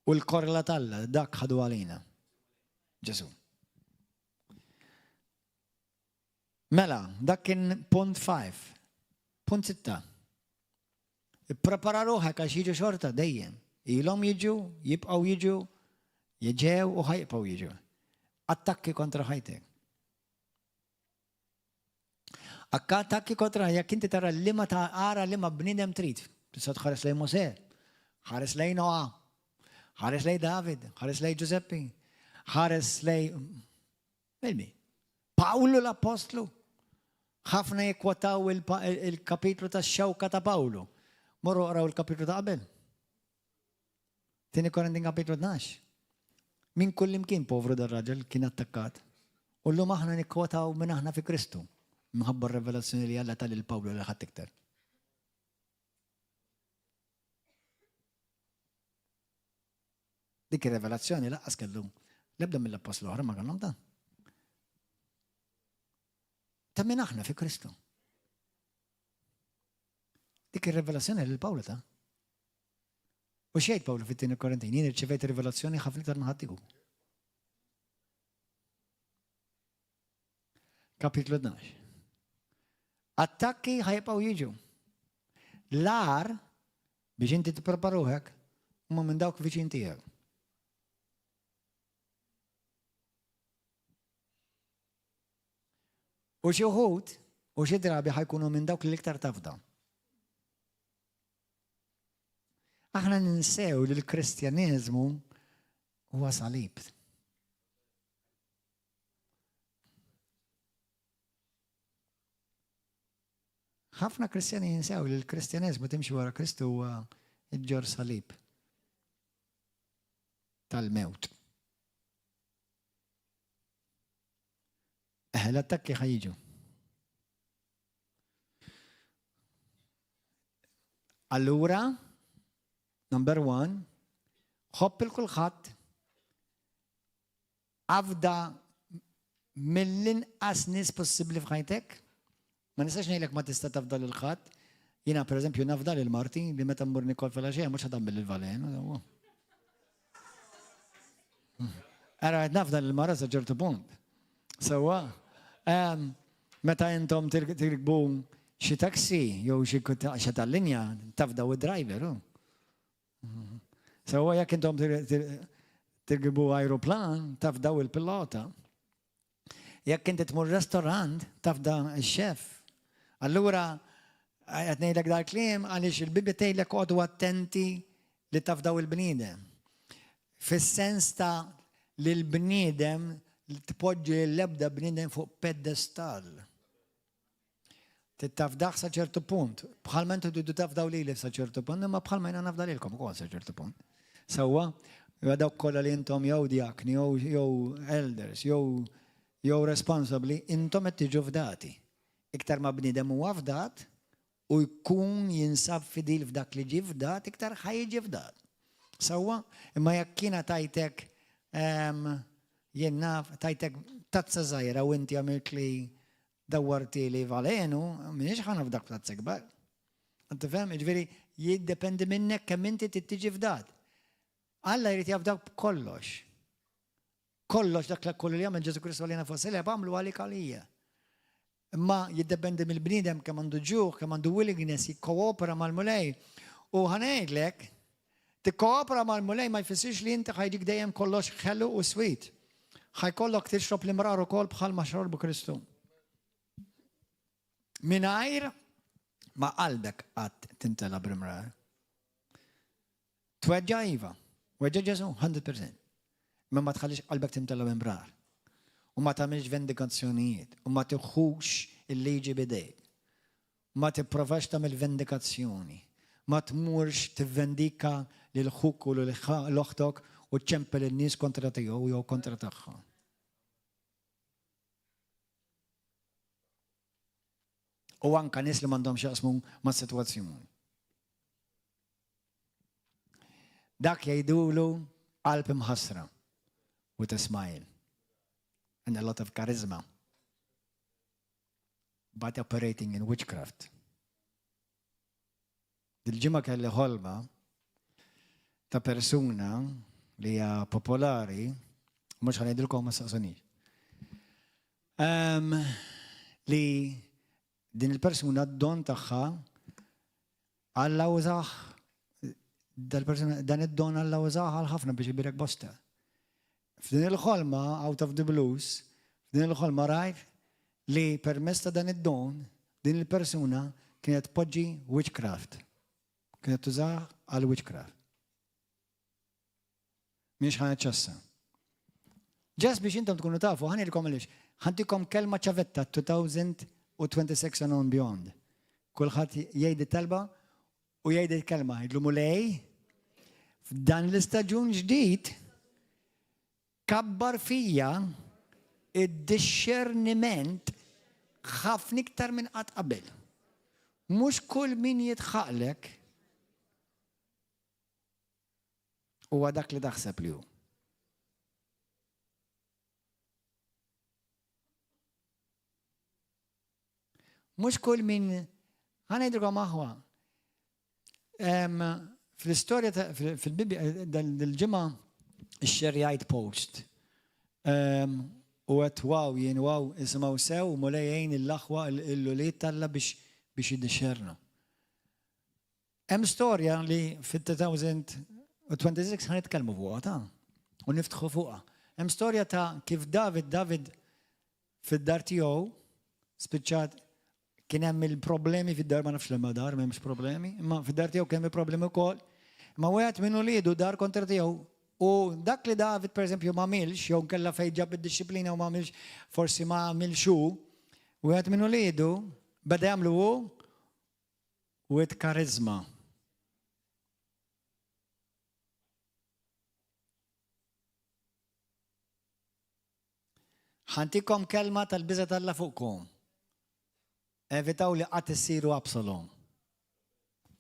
U l-korla t'Alla dak ħadu għalina. Ġesu. Mela, dak kien punt 5. Punt 6. Ipprepara ruħek għax jiġu xorta dejjem. Ilhom jiġu, jibqgħu jiġu, jiġew u ħajbqgħu jiġu. Attakki kontra ħajtek. Attakki kontra jekk inti tara liema ta' ara liema bniedem trid. Tista' tħares lejn Mosè, ħares lejn Noa, ħares lejn David, ħares lejn Ġużeppi, ħares lejn Ilmi. Pawlu l-Appostlu. Ħafna jikkwotaw il-kapitlu tax-xewka ta' Pawlu. Morru qraw il-kapitlu ta' qabel. Tieni Korintin kapitlu 12. Min kullimkien povru dar-raġel kien attakkat. U llum aħna nikkwotaw minn aħna fi Kristu. Minħabba r-revelazzjoni li Alla ta lil Pawlu lil ħadd iktar. Dik ir-revelazzjoni laqqas kellu l-ebda mill-appostli oħra ma kellhom dan. Ta' min aħna fi Kristu. Dik ir-revelazzjoni lil Pawlu ta' U xejn Pawlu fit-tieni Korintin, jien irċevejt rivelazzjoni ħafna iktar minn ħadd Kapitlu 12. Attakki ħajbqgħu jiġu. L-ar Biex inti tipprepara ruħek huma minn dawk viċin tiegħek. U xi wħud u xi drabi ħajkunu minn dawk li l-iktar tafda. Aħna ninsew li l-Kristjaneżmu huwa salib. Ħafna Kristjani jinsew li l-Kristjaneżmu timxi wara Kristu huwa ġġorr salib tal-mewt. Eħe, l-attakki ħa jiġu. Allura, number one, ħobb il-kulħadd, Afda mill-inqas nies possibbli f'ħajtek. Ma nistax ngħidlek ma tista' tafda lil ħadd. Jiena pereżempju nafda lil marti li meta mmur nikol filgħaxija mhux ħa tagħmel il-valen. Ara qed nafda lil mara sa ċertu punt. Sewwa. Meta intom tirkbu xi taxi jew xi tal-linja tafdaw id-driver. Sewwa jekk intom tirkbu ajruplan, tafdaw il-pilota. Jekk inti tmur restorant, tafda x-xef. Allura, qed ngħidlek dal-kliem għaliex il-Bibbja tgħidlek oqgħodu attenti li tafdaw il-bniedem. Fis-sens ta' li l-bniedem tpoġġi l-ebda bniedem fuq pedestall. Trid tafdah sa ċertu punt. Bħalma intom tridu tafdaw lili sa ċertu punt, imma bħalma jiena nafda lilkom ukoll sa ċertu punt. Sewwa, dawk kollha li intom jew djakni, jew elders, jew jew responsabbli, intom qed tiġu fdati. Iktar ma bniedem huwa fdat u jkun jinsab fidil f'dak li ġie fdat, iktar ħa jiġi fdat. Sewwa, imma jekk jiena tajtek jien naf, tajtek tazza żgħira u inti għamiltli Dawwartili valenu, m'iniex ħa nafdak b'tazza ikbar. Tifhem? Jiġifieri jiddependi minnek kemm inti trid tiġi fdat. Alla jrid jafdak b'kollox. Kollox dak kollu li għamel Ġesu Kristu għalina fuq salib għamlu għalik għalija. Imma jiddependi mill-bniedem kemm għandu ġuħ, kemm għandu willingness jikkoopera mal-Mulej. U ħa ngħidlek, tikkoopera mal-Mulej ma jfissirx li inti ħa jiġik dejjem kollox ħelu u sweet. Ħa jkollok tixrob l-imrar ukoll bħalma xorbu Kristu. Mingħajr ma qalbek qatt timtela bl-imrar. Tweġġa' iva, weġġa' Ġesù 100%. Imma ma tħallix qalbek timtela b'imrar. U ma tagħmilx vendikazzjonijiet u ma tiħux il-liġi b'idejk. Ma tipprovax tagħmel vendikazzjoni. Ma tmurx tivvendika lil ħuk u lil oħtok u ċċempel in-nies kontra tiegħu jew kontra tagħha. U anka nies li m'għandhomx jaqsmu mas-sitwazzjoni. Dak jgħidulu qalb imħassra with a smile and a lot of charisma but operating in witchcraft. Dil-ġimgħa kelli ħolma ta' persuna li hija popolari, mhux ħa ngħidilkom ma saqsunix. Um, li din il-persuna d-don tagħha Alla użah dal-persuna dan id-don Alla użah għal ħafna biex ibirek bosta. F'din il-ħolma, out of the blues, f'din il-ħolma rajt li permezz ta' dan id-don, din il-persuna kienet tpoġġi witchcraft. Kienet tużah għal witchcraft. Mhix ħa ċassa. Ġas biex intom tkunu tafu, ħa ngħidilkom għaliex. Ħa ntikom kelma ċavetta 2026 and on beyond. Kulħadd jgħid it-talba u jgħid il-kelma, jgħidlu Mulej, f'dan l-istaġun ġdid kabbar fija id-dixxerniment ħafna iktar minn qatt qabel. Mhux kull min jitħaqlek huwa dak li taħseb li hu. Mhux kull min ħa ngħidilkom aħwa. Fl-istorja fil-Bibbja dil-ġimgħa xxerjajt post. U għedt wow jien wow isimgħu sew Mulej jgħin l-aħwa l-ulied t'Alla biex biex jiddixxernu. Hemm storja li fit-2026 ħa nitkellmu fuqha ta' u niftħu fuqha. Hemm storja ta' kif David David fid-dar tiegħu spiċċat kien hemm il-problemi fid-dar ma nafx liema dar m'hemmx problemi, imma fid-dar tiegħu kien hemm il-problemi wkoll. Imma wieħed minn uliedu dar kontra tiegħu u dak li David pereżempju m'għamilx jew nkella fejn ġab id-dixxiplina u m'għamilx forsi ma għamilx hu, wieħed minn uliedu beda jagħmlu hu with charisma. Ħa ntikom kelma tal-biża' t'Alla fuqkom. Evitaw li qatt issiru Absalom.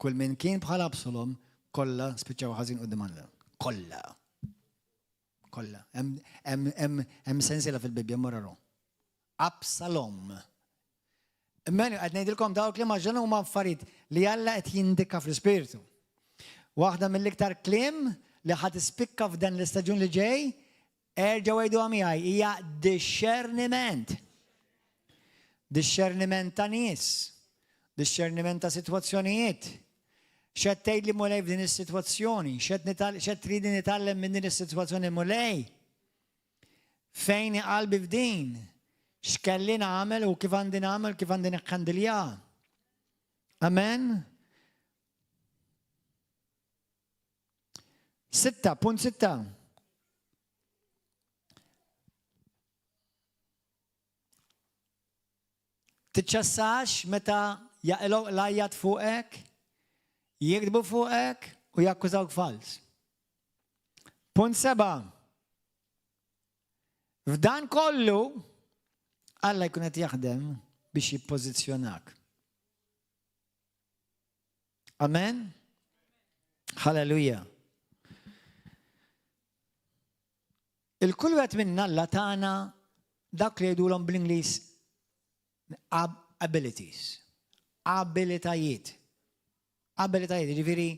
Kull min kien bħal Absalom, kollha spiċċaw ħażin quddiem Alla. Kollha. Kollha. Hemm sensiela fil-Bibbja morru. Absalom. Imma qed ngħidilkom dawk li ma ġenu huma affarijiet li Alla qed jindika fl-ispirtu. Waħda mill-iktar kliem li ħad ispikka f'dan l-istaġun li ġej, erġgħu għiduha miegħi, hija dixxerniment. Dixxerniment ta' nies, dixxerniment ta' sitwazzjonijiet. X'qed tgħidli Mulej f'din is-sitwazzjoni? X'qed tridni nitgħallem minn din is-sitwazzjoni Mulej? Fejn hi qalbi f'din? X'kelli nagħmel u kif għandi nagħmel, kif għandi nikhandilja? Amen? 6.6 Tiċċassax meta jaqilgħu l-għajjat fuqek, jigdbu fuqek u jakkużawk falz. Punt 7. F'dan kollu, Alla jkun qed jaħdem biex jippożizzjonak. Amen? Halleluja. Il-kull wieħed minna Alla tana dak li jgħidulhom bl-Ingliż abilities. Abilitajiet. Abilitajiet, jiġifieri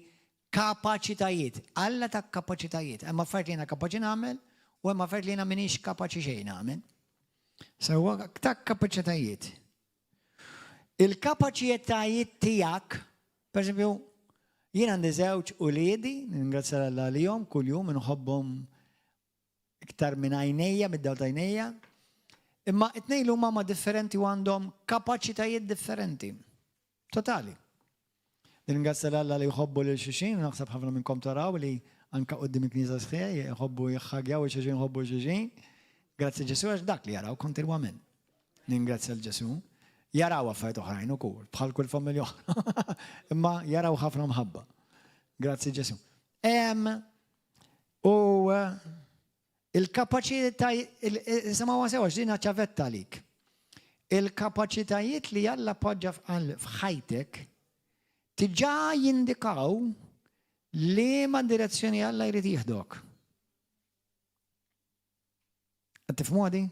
kapaċitajiet. Alla ta kapaċitajiet. Hemm affarijiet li jiena kapaċi nagħmel u hemm affarijiet li jiena m'iniex kapaċi xejn nagħmel. Sewwa ta' kapaċitajiet. Il-kapaċitajiet tiegħek, pereżempju, jien għandi żewġ uliedi, ningrazzja Alla għalihom kuljum inħobbhom iktar minn għajnejja, mid-dawl ta' għajnejja. Imma it-tnejn huma ma differenti u għandhom kapaċitajiet differenti. Totali. Nirringrazzja 'l Alla li jħobbu lil xulxin u naħseb ħafna minnkom taraw li anka quddiem il-Knisja sħiħ jħobbu jħagjaw il xulxin jħobbu xulxin. Grazzi Ġesu għax dak li jaraw kontinwament. Ningrazzja l Ġesu. Jaraw affarijiet oħrajn ukoll, bħal kull familja oħra. Imma jaraw ħafna mħabba. Grazzi Ġesu. U eh, il-kapaċità, isimgħu sew għax din ċavetta għalik. Il-kapaċitajiet li Alla poġġa f'ħajtek diġà jindikaw liema direzzjoni Alla jrid jieħdok. Qed tifhmuha di?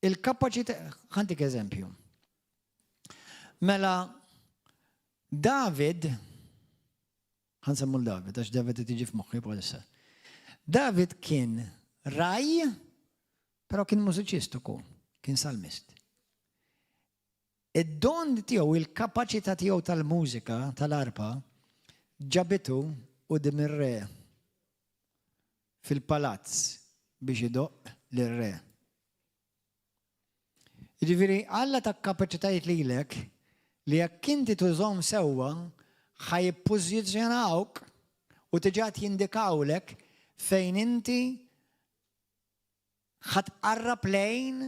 Il-kapaċità, ħantik eżempju. Mela, David, Ħa nsemmu 'l David, għax David qed jiġi f'moħħi bħalissa. David kien ragħaj, però kien mużiċist ukoll, kien salmist. Id-don tiegħu, il-kapaċità tiegħu tal-mużika, tal-arpa, ġabitu quddiem ir-re fil-palazz biex idoqq lir-re. Jiġifieri Alla tak kapaċitajiet lilek li jekk inti tużhom sewwa ħa jippożizzjonawk u diġà qed jindikawlek fejn inti ħa tqarrab lejn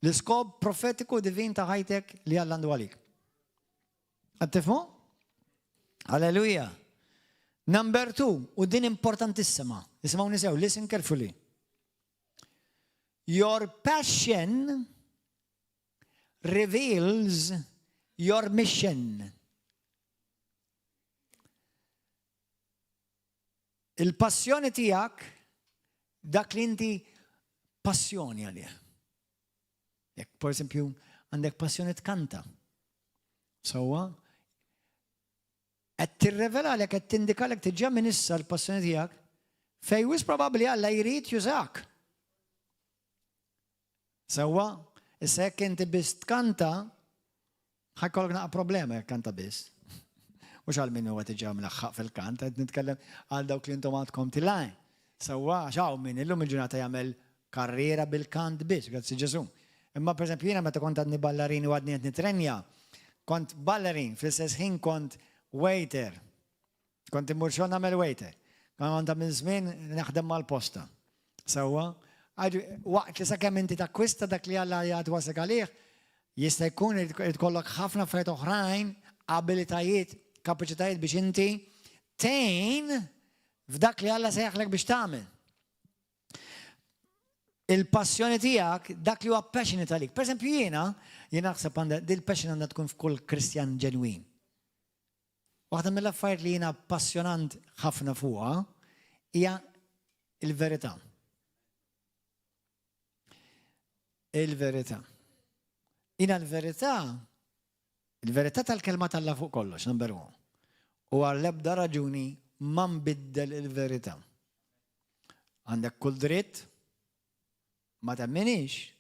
l-iskop profetiku divin ta' ħajtek li Alla għandu għalik. Qed tifhmu? Alleluja. Number two, u din importantissima. Isimgħuni sew, listen carefully. Your passion reveals your mission. Il-passjoni tiegħek dak li inti passjoni għalih. Jekk, per esempio, għandek passjoni tkanta. Sewwa, Qed tirrevelalek, qed tindikalek diġà minn issa l-passjoni tiegħek fejn wisq probabbli Alla jrid jużak. Sewwa, issa jekk inti biss tkanta, ħa jkollok naqa' problema jekk kanta biss. Mhux għal min huwa diġà mlaħħaq fil-kant, qed nitkellem għal dawk li intom għadkom tilgħin. Sewwa, għax hawn min illum il-ġurnata jagħmel karriera bil-kant biss, grazzi Ġesù. Imma pereżempju jiena meta kont għadni ballerin u għadni qed nitrenja, kont ballerin, fl-istess ħin kont waiter. Kont immur xogħol nagħmel waiter. Kont għamil żmien naħdem mal-posta. Sewwa, waqt li sakemm inti takkwista dak li Alla jgħad wasek għalih, jista' jkun li tkollok ħafna affarijiet oħrajn, abilitajiet, kapaċitajiet biex inti tgħin f'dak li Alla sejjaħlek biex tagħmel. Il-passjoni tiegħek, dak li huwa passionate għalik. Per eżempju jiena, jiena naħseb għandha dil-passion għandha tkun f'kull Kristjan ġenwin. Waħda mill-affarijiet li jiena passjonant ħafna fuqha hija il-verità. Il-verità. Jiena l-verità, il-verità tal-kelma t'Alla fuq kollox, number one. U għall-ebda raġuni ma nbiddel il-verità. Għandek kull dritt ma temminix,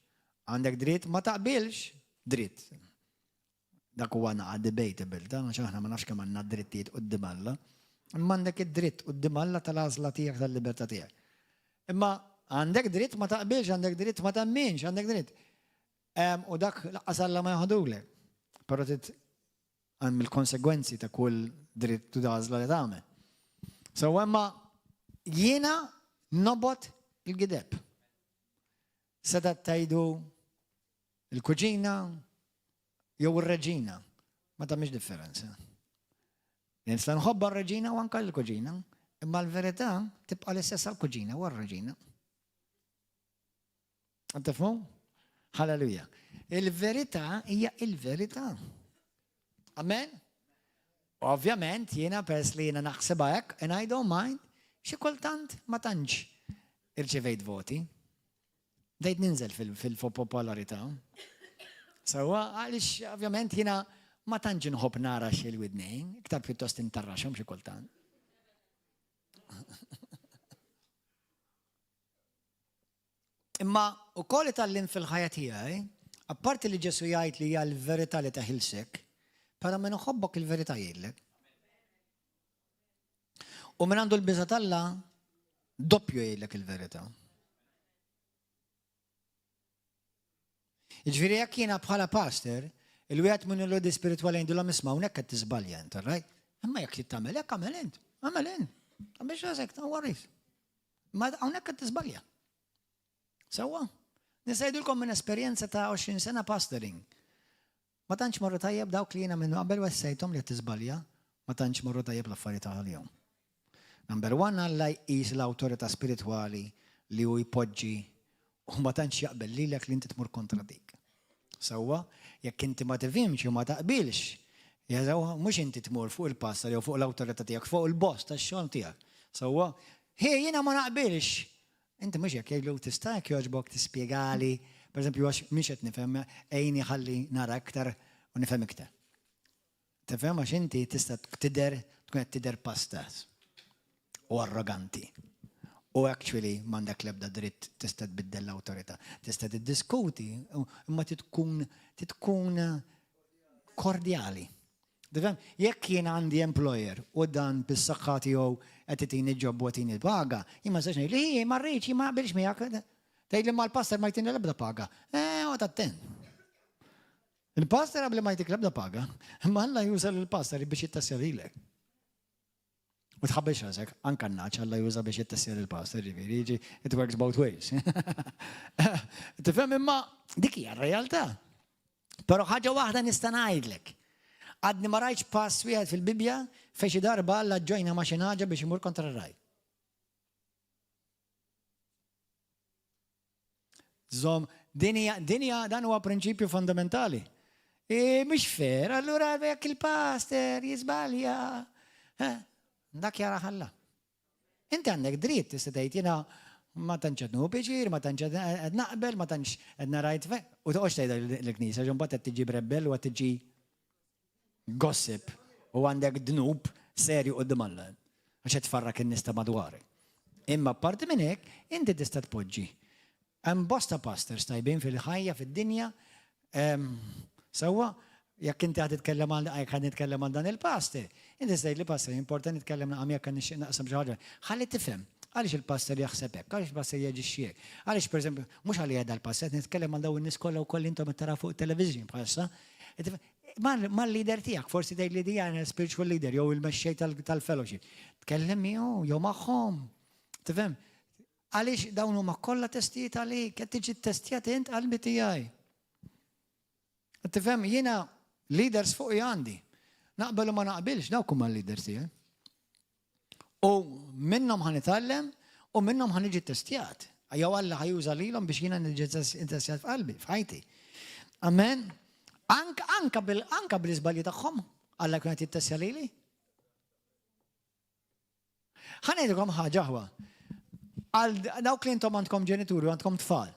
għandek dritt ma taqbilx, dritt. Dak huwa naqa' debatable, ta' għax aħna ma nafx kemm għandna drittijiet quddiem Alla. Imma għandek id-dritt quddiem Alla tal-għażla tiegħek tal-libertà tiegħek. Imma għandek dritt ma taqbilx, għandek dritt ma temminx, għandek dritt. U dak laqqas Alla ma jaħdulek. Però trid Hemm il-konsegwenzi ta' kull dritt u għażla li tagħmel. So imma jiena nobgħod il-gideb. Seta' tgħidu il-kuġina jew ir-reġina, ma tagħmilx differenza. Nista' nħobba r-reġina u anke l-kuġina, imma l-verità tibqa' l-istess għall-kuġina u għar-reġina. Tifhmu? Halleluja. Il-verità hija il-verità. Amen? Ovvjament, jiena peress li jiena naħsebha hekk, and I don't mind, xi kultant ma tantx irċevejt voti. Bdejt ninżel fil-popolarità. Sewwa, għaliex ovvjament jiena ma tantx inħobb nara xi l-widnejn, iktar pjuttost intarraxhom xi kultant. Imma wkoll itgħallimt fil-ħajja tiegħi, apparti li Ġesù jgħid li hija l-verità li teħilsek, però min iħobbok il-verità jgħidlek. U min għandu l-biża' t'Alla, Doppju jgħidlek il-verità. Jiġifieri jekk jiena bħala pastor, il-wieħed minn l-odi spiritwali jgħidilhom isma' hawnhekk qed tiżbalja int, right? Imma jekk trid tagħmel hekk agħmel int, agħmel int. Biex rasek, no worries. Ma hawnhekk qed tiżbalja. Sewwa? Nista' ngħidilkom minn esperjenza ta' 20 sena pastoring. Ma tantx marru tajjeb dawk li jiena minn qabel wessejthom li qed tiżbalja, ma tantx marru tajjeb l-affarijiet għalihom. Number one, Alla jqis l-awtorità spiritwali li hu jpoġġi u ma tantx jaqbel lilek li inti tmur kontra dik. Sewwa, jekk inti ma tifhimx u ma taqbilx, sewwa, mhux inti tmur fuq il-pastor jew fuq l-awtorità tiegħek, fuq il-boss tax-xogħol tiegħek. Sewwa, hi jiena ma naqbilx. Inti mhux hekk jgħidlu tista' jekk jogħġbok tispjegali, pereżempju għax mhix qed nifhem, għinni ħalli nara iktar u nifhem iktar. Tifhem għax inti tista' tidher tkun qed tidher pastas u arroganti. U actually m'għandek l-ebda dritt tista' tbiddel l-awtorità. Tista' tiddiskuti, imma tkun tkun kordjali. Tifhem? Jekk jien għandi employer u dan bis-saħħa tiegħu qed itini ġob u qed paga, jien ma nistax ngħid li hi ma rridx, jien ma naqbilx miegħek. Tgħidli ma l-pastor ma jtini l-ebda paga. Eh, oqgħod attent. Il-pastor qabli ma jtik l-ebda paga, imma Alla juża lill-pastor biex jittessja lilek. U tħabbix rasek, anka n-naċ Alla juża biex jittessja lill-pastor, ġifieri, jiġi, it works both ways. Tifhem imma dik hija r-realtà. Però ħaġa waħda nista' ngħidlek. Għadni ma rajtx pass wieħed fil-Bibbja fejn xi darba Alla ġġojna ma' xi naġa biex imur kontra r-raj. Żomm, din hija, din hija, dan huwa prinċipju fundamentali. E, mhux fair, allura jekk il-pastor jiżbalja, eh, dak jara ħalla. Inti għandek dritt tista' tgħid jiena ma tantx qed nieħu pjaċir, ma tantx qed naqbel, ma tantx qed narajt fe. U toqgħodx tgħidha lill-Knisja għax imbagħad qed tiġi rebel u qed tiġi gossip u għandek dnub serju quddiem Alla għax qed tfarrak in-nies ta' madwarek. Imma apparti minn hekk, inti tista' tpoġġi. Hemm bosta pastors tajbin fil-ħajja fid-dinja, sewwa, jekk inti ħad titkellem għal jekk ħad nitkellem għal dan il-pastor, inti tista' tgħid li pastor importanti nitkellem naqam jekk nixtieq naqsam xi ħaġa. Ħalli tifhem għaliex il-pastor jaħseb hekk, għaliex il-pastor jaġixxi hekk. Għaliex pereżempju, mhux għalija dal-pastor, nitkellem għal dawn in-nies kollha wkoll intom qed taraw fuq television bħalissa. Mal-leader tiegħek, forsi tgħid li dija spiritual leader jew il-mexxej tal-fellowship. Tkellem miegħu jew magħhom. Tifhem? Għaliex dawn huma kollha testijiet għalik, qed tiġi ttestjat int qalbi tiegħi. Tifhem, jiena leaders fuq għandi. Naqbel u ma naqbilx, dawk huma l-leaders tiegħi. U minnhom ħa nitgħallem u minnhom ħa niġi ttestjat. Jew Alla ħa juża lilhom biex jiena niġi ttestjat f'qalbi, f'ħajti. Amen. Anka anka bil anka bl-iżbalji tagħhom Alla jkun qed jittestja lili. Ħa ngħidilkom ħaġa aħwa. Għal dawk li intom għandkom ġenituri u għandkom tfal.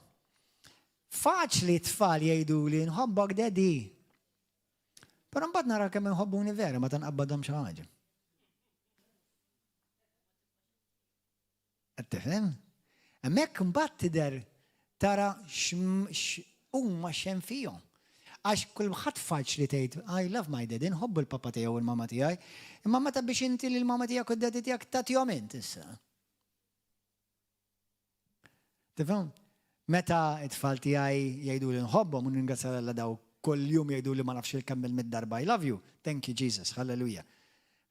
Faċli tfal jgħidu li nħobbok daddy. Però mbagħad nara kemm inħobbuni vera meta nqabbadhom xi ħaġa. Qed tifhem? Hemmhekk imbagħad tidher tara huma x'hemm fihom. Għax kulħadd faċli tgħid I love my daddy, nħobbu l-papa tiegħi u l-mama tiegħi, imma meta biex inti lill-mama tiegħek u d-daddy tiegħek tagħtihom int issa. Tifhem? Meta t-tfal tiegħi jgħidu li nħobbhom u ningrazzja Alla daw kull jum jgħidu li ma nafx il-kemm il-mid darba I love you, thank you Jesus, hallelujah.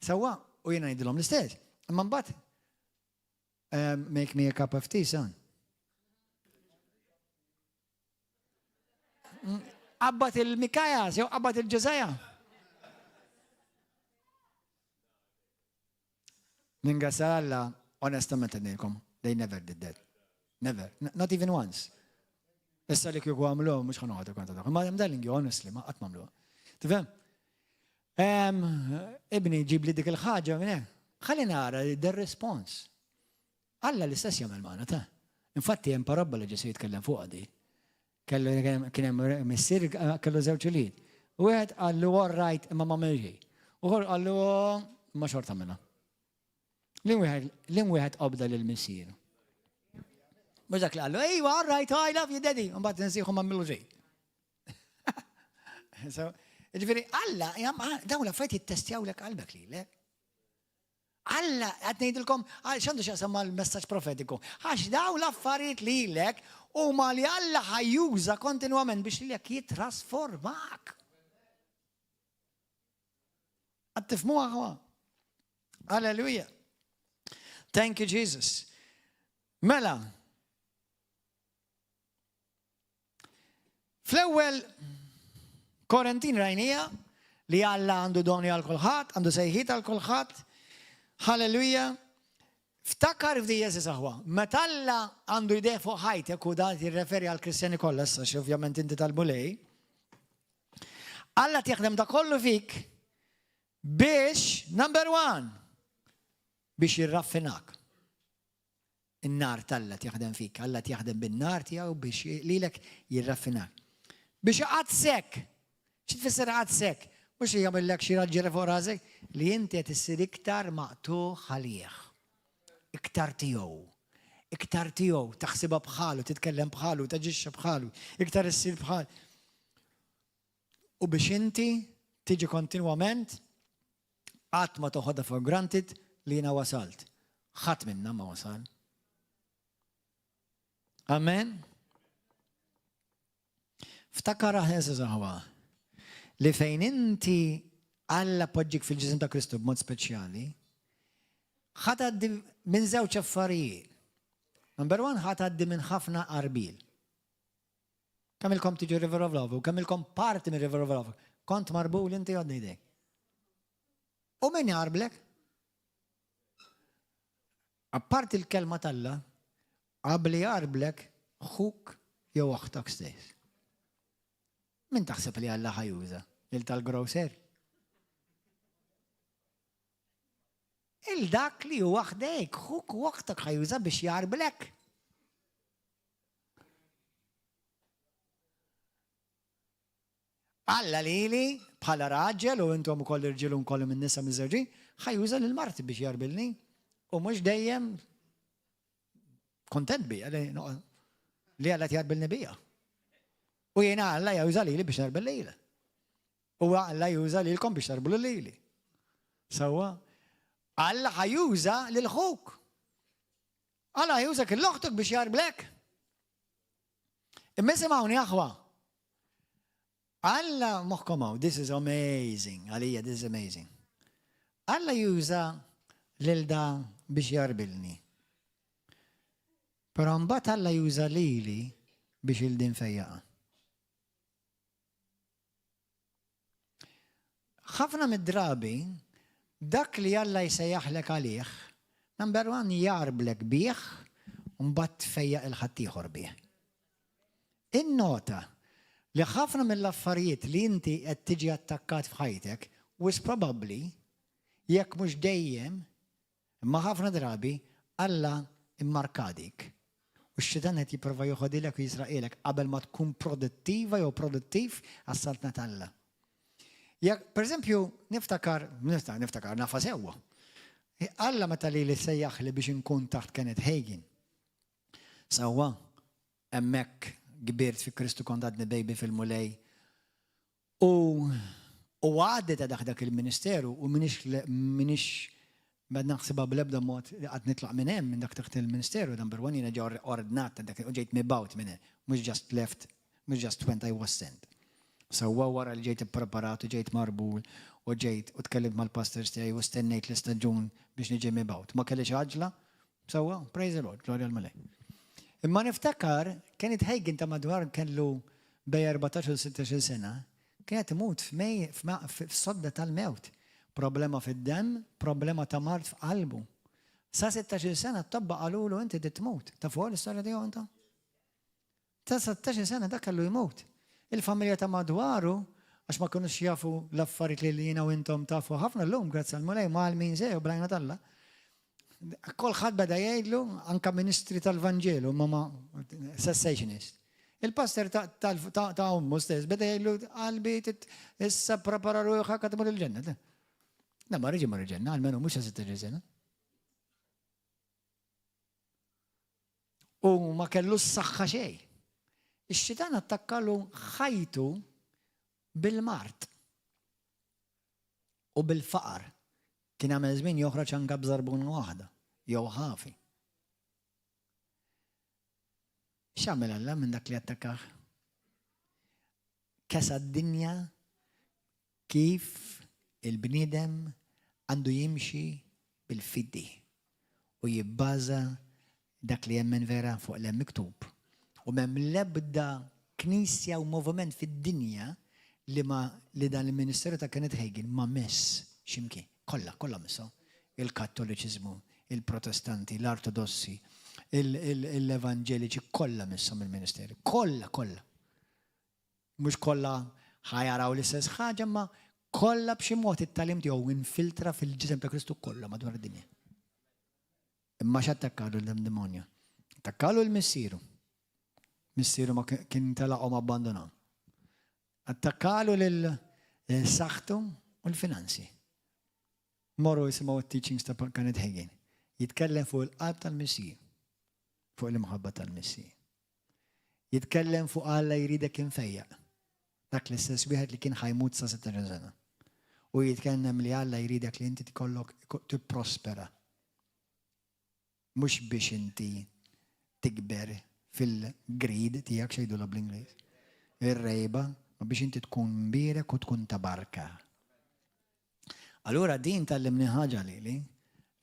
Sewwa, u jiena ngħidilhom l-istess. Imma mbagħad um, make me a cup of tea, son. Qabbat il-Mikaja, jew qabbat il-Ġeżaja. Ningrazzja Alla, onestament ngħidilkom, they never did that. Never. Not even once. Issa li kieku għamlu, mhux ħa noqgħod konta dak. Ma I'm telling you honestly, ma qatt m'għamlu. Tifhem? Ibni ġib li dik il-ħaġa minn hekk. Ħalli nara the response. Alla l-istess jagħmel magħna ta' Infatti hemm parabbola Ġesu jitkellem fuq di. Kellu kien hemm missier kellu żewġ ulied. Wieħed qallu all right imma ma xejn. U qallu oh, ma xorta minna. Lin wieħed obda lil missier. Mhux dak li qallu, ejwa, all right, I love you, daddy. Mbagħad nsieħu ma millu xejn. So, ġifieri, Alla, dawn l-affarijiet jittestjaw lek qalbek lilek. Alla, qed ngħidilkom, x'għandu x'jaqsam mal-messaġġ profetiku? Għax dawn l-affarijiet lilek huma li Alla ħa juża kontinwament biex lilek jittrasformak. Qed tifhmuha aħwa? Alleluja. Thank you Jesus. Mela, Fl-ewwel Korintin rajnija li Alla għandu doni għal kulħadd, għandu sejħiet għal kulħadd. Halleluja. Ftakar f'di għeżież aħwa, meta Alla għandu jdejh fuq ħajtek u dan jirreferi għal Kristjani kollha issa xi ovvjament inti tal-Mulej, Alla jaħdem da kollu fik biex, number one, biex jirraffinak. In-nar t'Alla qed jaħdem fik. Alla qed jaħdem bin-nar tiegħu biex lilek jirraffinak. Biex iqaddsek. Xi tfisser iqaddsek? Mhux li jagħmillek xi raġġiera fuq rasek, li inti qed issir iktar maqtugħ għalih. Iktar tiegħu. Iktar tiegħu, taħsibha bħalu, titkellem bħalu, taġixxi bħalu, iktar issir bħal. U biex inti tiġi kontinwament Qatt ma toħodha for granted li jiena wasalt. Ħadd minna ma wasal. Amen. Ftakar aħna aħwa li fejn inti Alla poġġik fil-ġisem ta' Kristu b'mod speċjali, ħa tgħaddi minn żewġ affarijiet. Number one, ħa tgħaddi minn ħafna qarbil. Kemm ilkom tiġu River of Love u kemm ilkom parti minn River of Love. Kont marbul inti għodni jdejk. U min jgħarblek? Apparti l-kelma t'Alla, qabli jgħarblek ħuk jew oħtok stess. Min taħseb li Alla ħa juża? Lil tal-grocer? Il dak li huwa ħdejk, ħuk u oħtok ħa juża biex jgħarblek. Alla lili bħala raġel u intom ukoll irġiel u nkollhom in-nisa miżżewġin, ħa juża lil marti biex jarbilni u mhux dejjem kontent bija li li Alla jarbilni bija. U jiena Alla juża lili biex narbel lilha. U Alla juża lilkom biex tarblu lili. Sewwa, Alla ħa juża lil ħuk. Alla jużak l-oħtok biex jarblek. Imma isimgħuni aħwa. Alla moħħkom hawn, this is amazing, għalija this is amazing. Alla juża lil da biex jarbilni. Però mbagħad Alla juża lili biex il-din fejjaqa. Ħafna mid-drabi, dak li Alla jsejjaħlek għalih, number one jgħarblek bih u mbagħad tfejjaq 'il ħaddieħor bih. Innota li ħafna mill-affarijiet li inti qed tiġi attakkat f'ħajtek, wisq probabbli, jekk mhux dejjem, Imma ħafna drabi Alla mmarka dik. U x-xitan qed jipprova joħodilek u jisraqilek qabel ma tkun produttiva jew produttiv għas-Saltna t'Alla. Jekk, pereżempju, niftakar, niftakar, nafha sewwa. Alla meta lili sejjaħli biex inkun taħt Kenneth Hagin. Sewwa, hemmhekk kbirt fi Kristu kont għadni baby fil-Mulej. U u għaddi ta' dak dak il-ministeru u minix minix ma naħsibha bl-ebda mod li qatt nitlaq minn hemm minn dak taħt il-ministeru number one jiena ġa ordnat ta' dak u ġejt mibgħut minn hemm mhux just left mhux just went I was sent. Sewwa wara li ġejt ippreparat u ġejt marbul u ġejt u tkellimt mal-pastors tiegħi u stennejt l-istaġun biex niġi mibgħut. Ma kellix għaġla, Sewwa, praise the Lord, glorja l-Mulej. Imma niftakar, Kenneth Hagin ta' madwar kellu bej 14 u 16 sena, kien qed imut f'sodda tal-mewt. Problema fid-demm, problema ta' mard f'qalbu. Sa 16 sena t-tobba qalulu inti trid tmut. Tafuha l-istorja tiegħu intom? Ta' 16 sena dak kellu jmut. Il-familja ta' madwaru, għax ma kinux jafu l-affarijiet li jiena u intom tafu ħafna llum, grazzi għall-Mulej, mgħallmin sew bl-għajnuna t'Alla. Kulħadd beda jgħidlu, anka ministri tal-Vanġelu, ma ma cessationist. Il-pastor ta' ommu stess beda jgħidlu qalbi issa prepara ruħek għad tmur il-ġenna. Da ma riġi mar il-ġenna, almenu mhux sa 16 sena. U ma kellu s-saħħa xejn. Ix-xitan attakkalu ħajtu bil-mard u bil-faqar. Kien għamel żmien joħroġ anke b'żarbuna waħda, jew ħafi. X'għamel Alla minn dak li attakkah? Kesa d-dinja kif il-bniedem għandu jimxi bil-fidi u jibbaża dak li jemmen vera fuq l miktub. U m'hemm l-ebda knisja u moviment fid-dinja li ma li dan il-ministeru ta' Kenneth Hagin ma mess x'imkien. Kollha, kollha misshom. Il-Kattoliċiżmu, il-Protestanti, l-Artodossi, l-Evanġeliċi, kollha misshom il-ministeru. Kollha, kollha. Mhux kollha ħa jaraw l-istess ħaġa, imma kollha b'xi mod it-tagħlim tiegħu infiltra fil-ġisem ta' Kristu kollha madwar id-dinja. Imma x'attakkalu l-demonju? Attakkalu l-missieru. Missieru ma kien telaqhom abbandonahom. Attakkalu lil saħħtu u l-finanzi. Morru isimgħu t-teachings ta' Kenneth Hagin. Jitkellem fuq il-qalb tal-missier, fuq l-imħabba tal-missier. Jitkellem fuq Alla jridek imfejjaq. Dak l-istess wieħed li kien ħa jmut sa 16 sena. U jitkellem li Alla jridek li inti tkollok tipprospera. Mhux biex inti tikber fil-greed tiegħek x'jgħidulha bl-Ingliż. Ir-rejba, ma biex inti tkun mbierek u tkun ta' barka. Allura din tgħallimni ħaġa lili,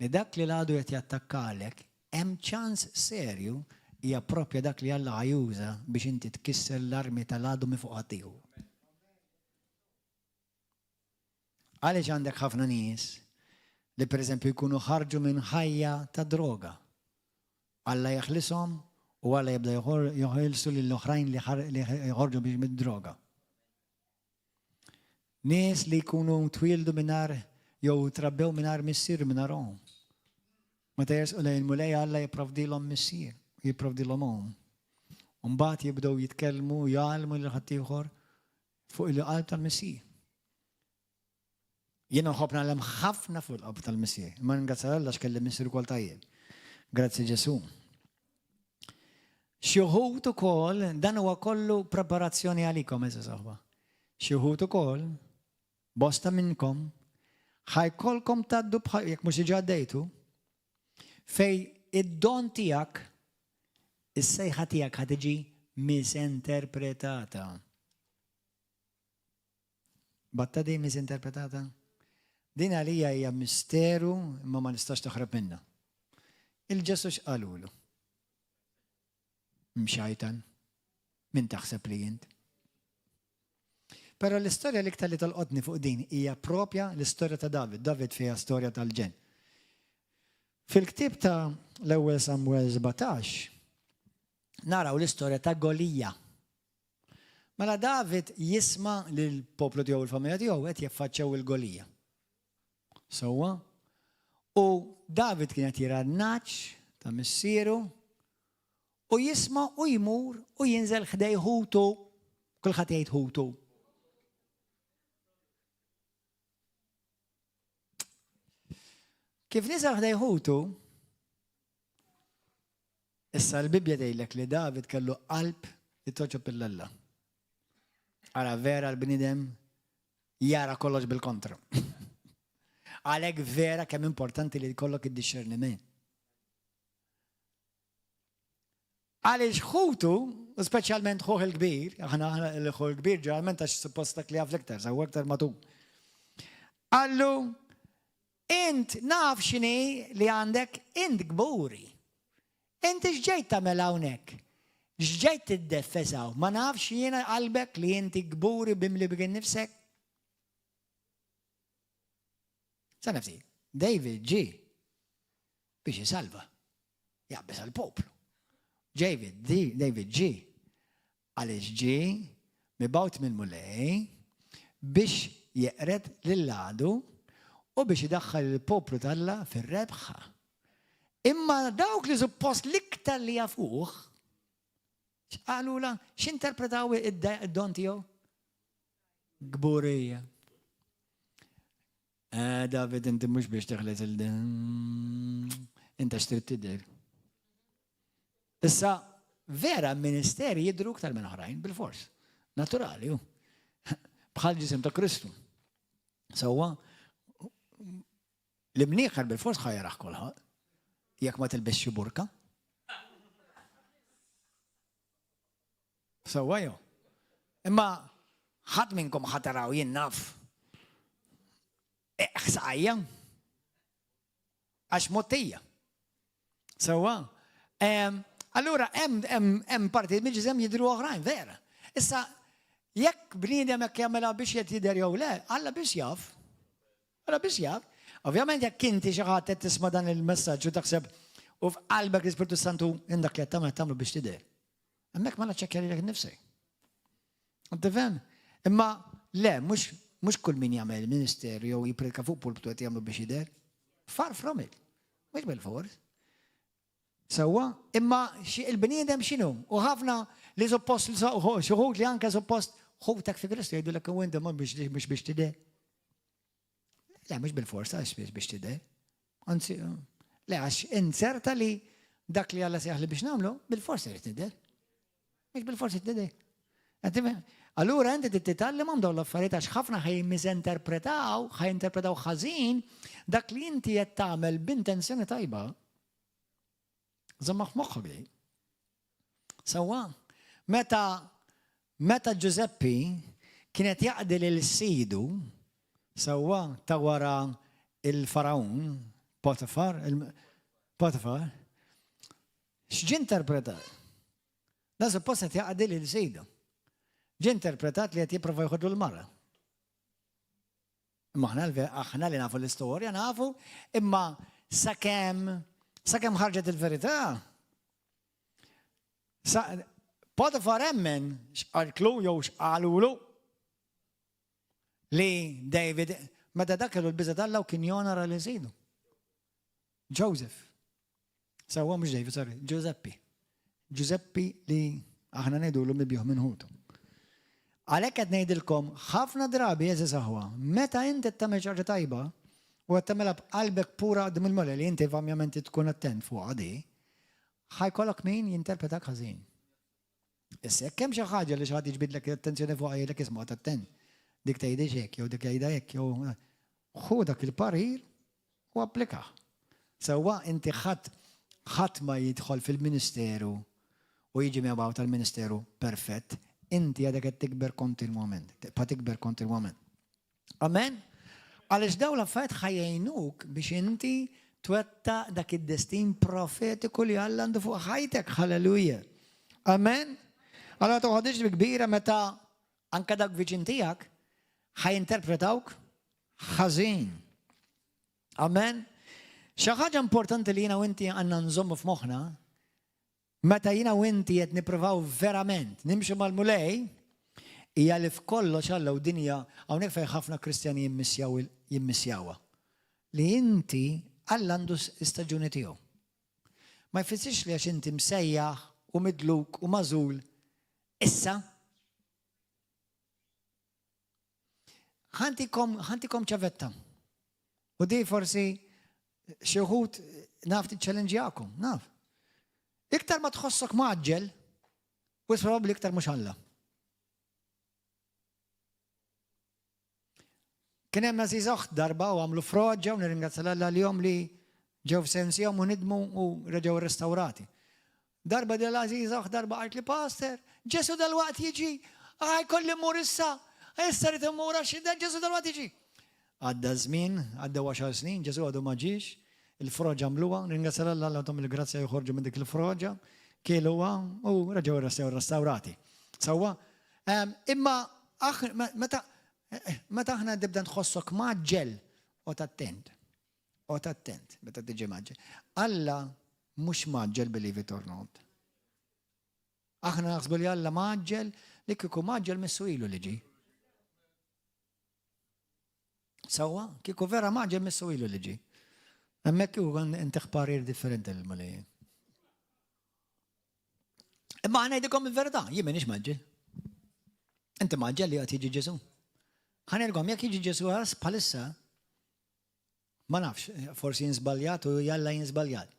li dak li l-għadu qed jattakkalek, hemm ċans serju hija proprja dak li Alla ħa juża biex inti tkisser l-armi tal-għadu minn fuq ħaddieħor. Għaliex għandek ħafna nies li pereżempju jkunu ħarġu minn ħajja ta' droga. Alla jeħlishom u Alla jibda joħilsu lil oħrajn li joħorġu biex mid-droga. Nies li jkunu twieldu mingħajr jew trabbew mingħajr missier u mingħajr omm. Meta jersqu lejn il-Mulej Alla jipprovdilhom missier, jipprovdilhom omm. U mbagħad jibdew jitkellmu u jgħallmu lil ħaddieħor fuq il-qalb tal-missier. Jiena nħobb nagħlem ħafna fuq il-qalb tal-missier, imma ningrazzja Alla x'kelli missier ukoll tajjeb. Grazzi Ġesu. Xi wħud ukoll, dan huwa kollu preparazzjoni għalikom, għeżież aħwa. Xi wħud ukoll, bosta minnkom, ħa jkollkom tgħaddu bħal, jekk mhux diġà għaddejtu, fejn id-don tiegħek, is-sejħa tiegħek ħa tiġi misinterpretata. Batta din misinterpretata? Din għalija hija misteru imma ma nistax taħrab minnha. Il-Ġesu x'qalulu? Mxajtan, min taħseb li int? Però l-istorja l-iktar li tolqotni fuq din hija propja l-istorja ta' David. David fiha storja tal-ġenn. Fil-ktieb ta' l-ewwel Samuel 17 naraw l-istorja ta' Golija. Mela David jisma' li l-poplu tiegħu u l-familja tiegħu qed jaffaċċjaw il-Golija. Sewwa? U David kien qed jirgħa n-nagħaġ ta' missieru u jisma' u jmur u jinżel ħdej ħutu. Kulħadd jgħid ħutu. Kif niżel ħdej ħutu, Issa l-Bibbja tgħidlek li David kellu qalb li togħġob lil Alla. Ara vera l-bniedem jara kollox bil-kontra. Għalhekk vera kemm importanti li jkollok id-dixxerniment. Għaliex ħutu, u speċjalment ħuh il-kbir, aħna l-ħuh il-kbir ġeneralment għax suppost dak li jaf l-iktar, sa aktar matur. Qallu, Int naf x'inhi li għandek, int kburi. Inti x'ġejt tagħmel hawnhekk? X'ġejt tiddeffes hawn? Ma nafx jiena qalbek li inti kburi bimli bik innifsek? Sa nafsi, David ġie biex isalva, jaqbeż għall-poplu. David, David ġie Għaliex ġie mibgħut mill-Mulej biex jeqred lill-għadu u biex idaħħal il-poplu t'Alla fir-rebħa. Imma dawk li suppost l-iktar li jafuh, x'qalula, x'interpretaw id-don tiegħu? Kburija. Eh, David, inti mhux biex teħles il Inta xtrid tidher. Issa, vera ministeri jidru iktar minn oħrajn, bil-fors. Naturali, ju. Bħal ġisem ta' Kristu. Sewwa, L-imnieħer bil-fors ħa jarah kulħadd jekk ma tilbisx xi burka. Sewwa jew? Imma ħadd minnkom ħa taraw jien naf. Saqajja. Għax mottija. Sewwa. Allura hemm partijiet mill-ġisem jidhru oħrajn, vera. Issa jekk bniedem hekk jagħmilha biex qed jidher jew le, Alla biss jaf. Alla biss jaf. Ovvjament jekk inti xi ħadd qed tisma' dan il-messaġġ u taħseb u f'qalbek l-Ispirtu Santu indak li qed tagħmel tagħmlu biex tidher. Hemmhekk ma naċċekkja lilek innifsek. Tifhem? Imma le, mhux mhux kull min jagħmel ministeru jew jipprika fuq pulptu qed jagħmlu biex jidher. Far from it. Mhux bil-fors. Sewwa, imma il-bniedem x'inhu? U ħafna li suppost xi wħud li anke suppost ħutek fi Kristu jgħidulek u inti mhux biex tidher. Le, mhux bil-forsa għax biex tidher. Anzi, le għax inzerta li dak li Alla sejjaħli biex nagħmlu, bil-forsa jrid tidher. Mhux bil-forsi tidher. Allura inti trid titgħallem dawn l-affarijiet għax ħafna ħaj miżinterpretaw, ħaj interpretaw ħażin dak li inti qed tagħmel b'intenzjoni tajba. Żomma f'moħħok di. Sewwa, meta meta Ġużeppi kienet jaqdi lil sidu sewwa ta' wara il-Faraun, Potifar, Potifar, x'ġie interpretat? Dan suppost qed jaqdi lil sidu. Ġie interpretat li qed jipprova jħodlu l-mara. Imma aħna aħna li nafu l-istorja nafu, imma sakemm sakemm ħarġet il-verità. Potifar emmen x'qaltlu jew x'qalulu li David meta dak kellu l-biża' t'Alla u kien jonora lil sidu. Joseph. Sewwa mhux David, sorry, Giuseppi. Giuseppi li aħna ngħidulu mibjuħ minn ħutu. Għalhekk qed ngħidilkom ħafna drabi għeżież aħwa, meta inti qed tagħmel xi ħaġa tajba u qed tagħmilha b'qalbek pura quddiem il-Mulej li inti ovvjament tkun attent fuqha di, ħa jkollok min jinterpretak ħażin. Issa jekk hemm xi ħaġa li xi ħadd jiġbidlek l-attenzjoni fuqha jgħidlek isma' attent, dik tgħidhiex hekk jew dik jgħidha hekk jew ħu dak il-parir u applikah. Sewwa inti ħadd ħadd ma jidħol fil-ministeru u jiġi mibgħut għall-ministeru perfett, inti għadek qed tikber kontinwament, tibqa' tikber kontinwament. Amen? Għaliex dawn l-affarijiet ħa jgħinuk biex inti twettaq dak id-destin profetiku li Alla għandu fuq ħajtek. Halleluja. Amen? Allora toħodix bi kbira meta anka dak viċin tiegħek ħa jinterpretawk ħażin. Amen? Xi ħaġa importanti li jiena u inti għandna nżommu f'moħħna Meta jiena u inti qed nippruvaw verament nimxu mal-Mulej, hija li f'kollox Alla u dinja hawnhekk fejn ħafna Kristjani jimmissjaw jimmissjawha. Li inti Alla għandu l-istaġuni tiegħu. Ma jfissirx li għax inti msejjaħ u midluk u magħżul issa Ħantikom, ħantikom ċavetta. U di forsi xi wħud naf tiċċellenġjakom, naf. Iktar ma tħossok maġġel, u probabbli iktar mhux Alla. Kien hemm għażiż oħt darba u għamlu froġa u nirringrazzja l Alla l-jom li ġew f'sensihom u nidmu u reġgħu rrestawrati. Darba din l-għażiża oħt darba qalt li Pastor, Ġesu dalwaqt jiġi, għaj kolli mmur issa, issa rrid immur għax Ġesu dalwaqt jiġi. Għadda żmien, għaddew għaxar snin, Ġesu għadu ma ġiex, il-froġa għamluha, nirringrazzja l Alla Alla tahom il-grazzja joħorġu minn dik il-froġa, kieluha u reġgħu rrestawrati. Sewwa? Imma meta meta aħna tibda tħossok mgħaġġel, oqgħod attent. Oqgħod attent meta tiġi mgħaġġel. Alla mhux mgħaġġel believe it or not. Aħna naħsbu li Alla mgħaġġel li kieku mgħaġġel missu ilu li ġie. Sewwa, kieku vera mgħaġġel missu ilu li ġie. Hemmhekk kieku intih parir differenti l-Mulej. Imma ħa ngħidilkom il-verità, jien m'iniex mgħaġġel. Inti mgħaġġel li qed jiġi Ġesù. Ħa ngħidilkom jekk jiġi Ġesù bħalissa, ma nafx, forsi jien żbaljat u jalla jien żbaljat.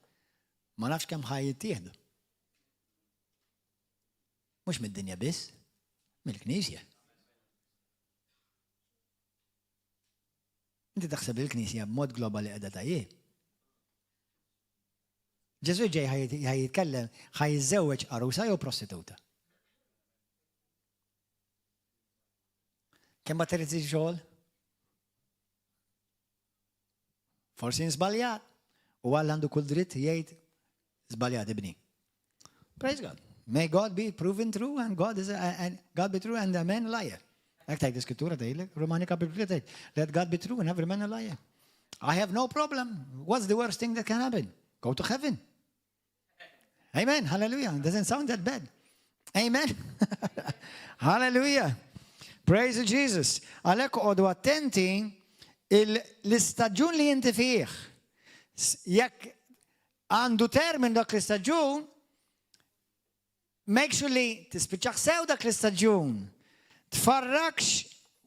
Ma nafx kemm ħa jittieħdu. Mhux mid-dinja biss, mill-Knisja. Inti taħseb li l-Knisja b'mod globali qiegħda tajjeb? Ġesu ġej ħa jitkellem, ħa jiżżewweġ għarusa jew prostituta? Kemm ma trid xogħol? Forsi nżbaljat. U Alla għandu kull dritt jgħid żbaljat ibni. Praise God. May God be proven true and God is a, and God be true and a man liar. Hekk tgħid l-iskrittura tgħidlek, Romani kapitlu 3 tgħid, let God be true and every man a liar. I have no problem. What's the worst thing that can happen? Go to heaven. Amen. Hallelujah. Doesn't sound that bad. Amen. Hallelujah. Praise Jesus. Għalhekk għodu attenti l-istaġun li inti fih. Jekk għandu termin dak l-istaġun, make sure li tispiċċaħ sew dak l-istaġun. Tfarrakx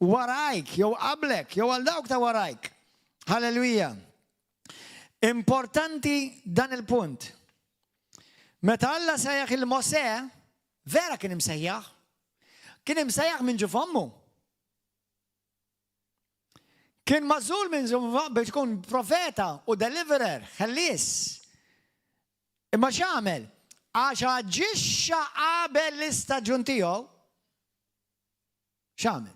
warajk, jew qablek, jew għal dawk ta' warajk. Hallelujah. Importanti dan il-punt. Meta Alla sejjaħ il Mosè, vera kien imsejjaħ. Kien imsejjaħ minn ġuf ommu. Kien magħżul minn biex ikun profeta u deliverer, ħellies. Imma x'għamel? Għax aġixxa qabel l-istaġun tiegħu. X'għamel?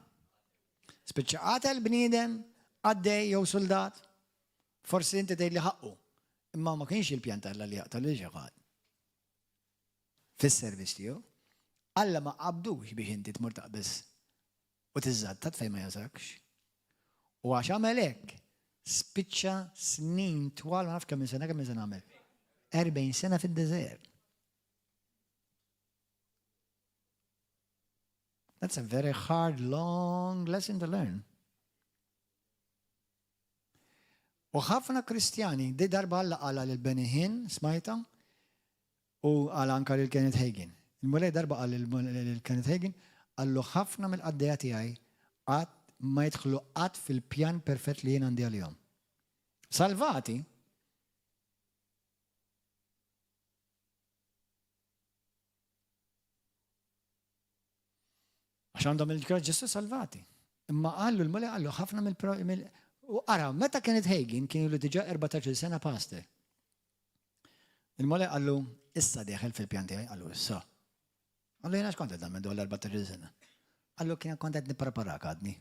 Spiċċa qatel bniedem, qaddej jew suldat. Forsi inti tgħid li ħaqqu, imma ma kienx il-pjan t'Alla li jaqta' lil xi ħadd. Fis-servizz tiegħu, Alla ma qabdux biex inti tmur taqbeż u tiżżattat fejn ma jasakx. U għax għamel hekk, spiċċa snin twal, ma nafx kemm sena kemm sena għamel. 40 sena fid-deżert. That's a very hard, long lesson to learn. U ħafna Kristjani, di darba Alla qala lil Benny Hinn, smajta, u qala anka lil Kenneth Hagin. Il-Mulej darba qal lil Kenneth Hagin, qallu ħafna mill-qaddejja tiegħi qatt ma jidħlu qatt fil-pjan perfett li jien għandi għalihom. Salvati, Għax għandhom il-Ġesu salvati. Imma qallu l-Mulej qallu ħafna mill U ara, meta kienet Hagin kienu li diġà 14 sena pastor. Il-Mulej qallu issa dieħel fil-pjan tiegħi, qallu issa. Qallu jiena x'kont qed nagħmel dwar l-14 sena. Qallu kien kont qed nippreparak għadni.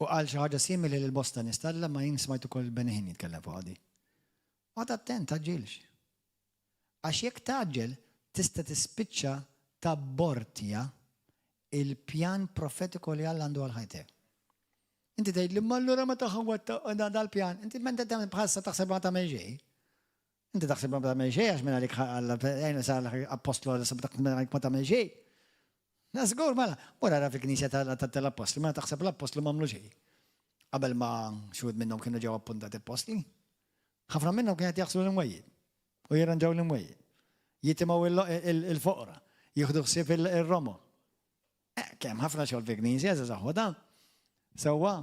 U qal xi ħaġa simili lil bosta nies t'Alla ma jien smajt ukoll Benny Hinn jitkellem fuqha di. Oqgħod attent tgħaġġilx. Għax jekk tgħaġġel tista' tispiċċa tabbortja il-pjan profetiku li Alla għandu għal ħajtek. Inti tgħid li ma allura ma taħawwat dal-pjan. Inti meta tagħmel bħalsa taħseb ma tagħmel xejn. Inti taħseb ma tagħmel xejn għax minn għalik Alla għajna sar appostlu għal taħseb minn għalik ma tagħmel xejn. Na żgur mela, mur ara fil-knisja tal-appostli, mela taħseb l-appostli m'għamlu xejn. Qabel ma xhud minnhom kienu ġew appuntati appostli. Ħafna minnhom kienet jaħslu l-imwejjed u jirranġaw l-imwejjed. Jitimgħu il-foqra, jieħdu ħsieb il-romo. Eh, kemm ħafna xogħol fi knisja, żagħżagħ da. Sewwa,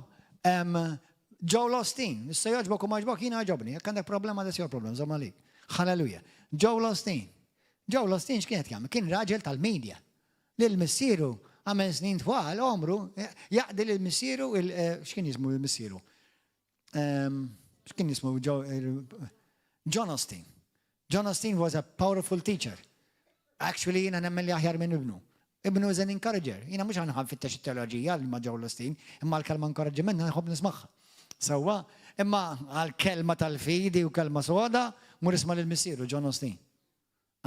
Joel Osteen, issa jogħġbok u ma jogħġbok jiena jogħġobni, jekk għandek problema that's your problem, żomm għalik. Hallelujah. Joel Osteen. Joel Osteen x'kien qed jagħmel? Kien raġel tal-media. Lil missieru għamel snin twal għomru jaqdi lil missieru eh, x'kien jismu lil missieru? X'kien jismu John Osteen. John Osteen was a powerful teacher. Actually jiena nemmen li aħjar minn ibnu. Ibnu is an encourager. Jiena mhux ħa nfittex it-teoloġija li ma' Joel Osteen, imma l-kelma inkoraġġiment nħobb nismagħha. Sewwa, imma għal-kelma tal-fidi u kelma soda, mur isma' lil missieru John Osteen.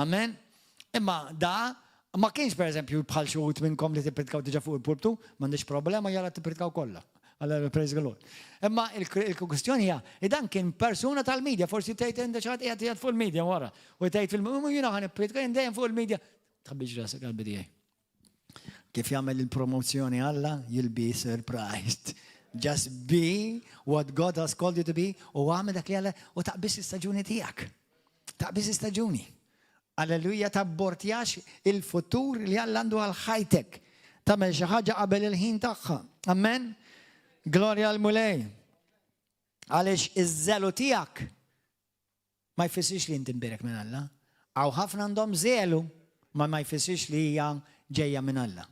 Amen? Imma da ma kienx pereżempju bħal xi wħud minnkom li tippritkaw diġà fuq il-pulptu, m'għandix problema jalla tippritkaw kollha. Alla praise the Lord. Imma il-kwistjoni hija li dan kien persuna tal-media, forsi tgħid inti xi ħadd qiegħed fuq il-media wara. U tgħid fil jiena ħa nippritka jien dejjem fuq il-media. Tħabbix rasek qalbi tiegħi. Kif jagħmel il-promozzjoni Alla, you'll be surprised. Just be what God has called you to be u għamel dak li Alla u taqbis l-istaġuni tiegħek. Taqbis l-istaġuni. Alleluja tabbortjax il-futur li Alla għandu għal ħajtek. Tagħmel xi ħaġa qabel il-ħin tagħha. Amen. Glorja l-Mulej. Għaliex iż-żelu tiegħek ma jfissirx li inti mbierek minn Alla. Hawn ħafna għandhom żelu, ma ma jfissirx li hija ġejja minn Alla.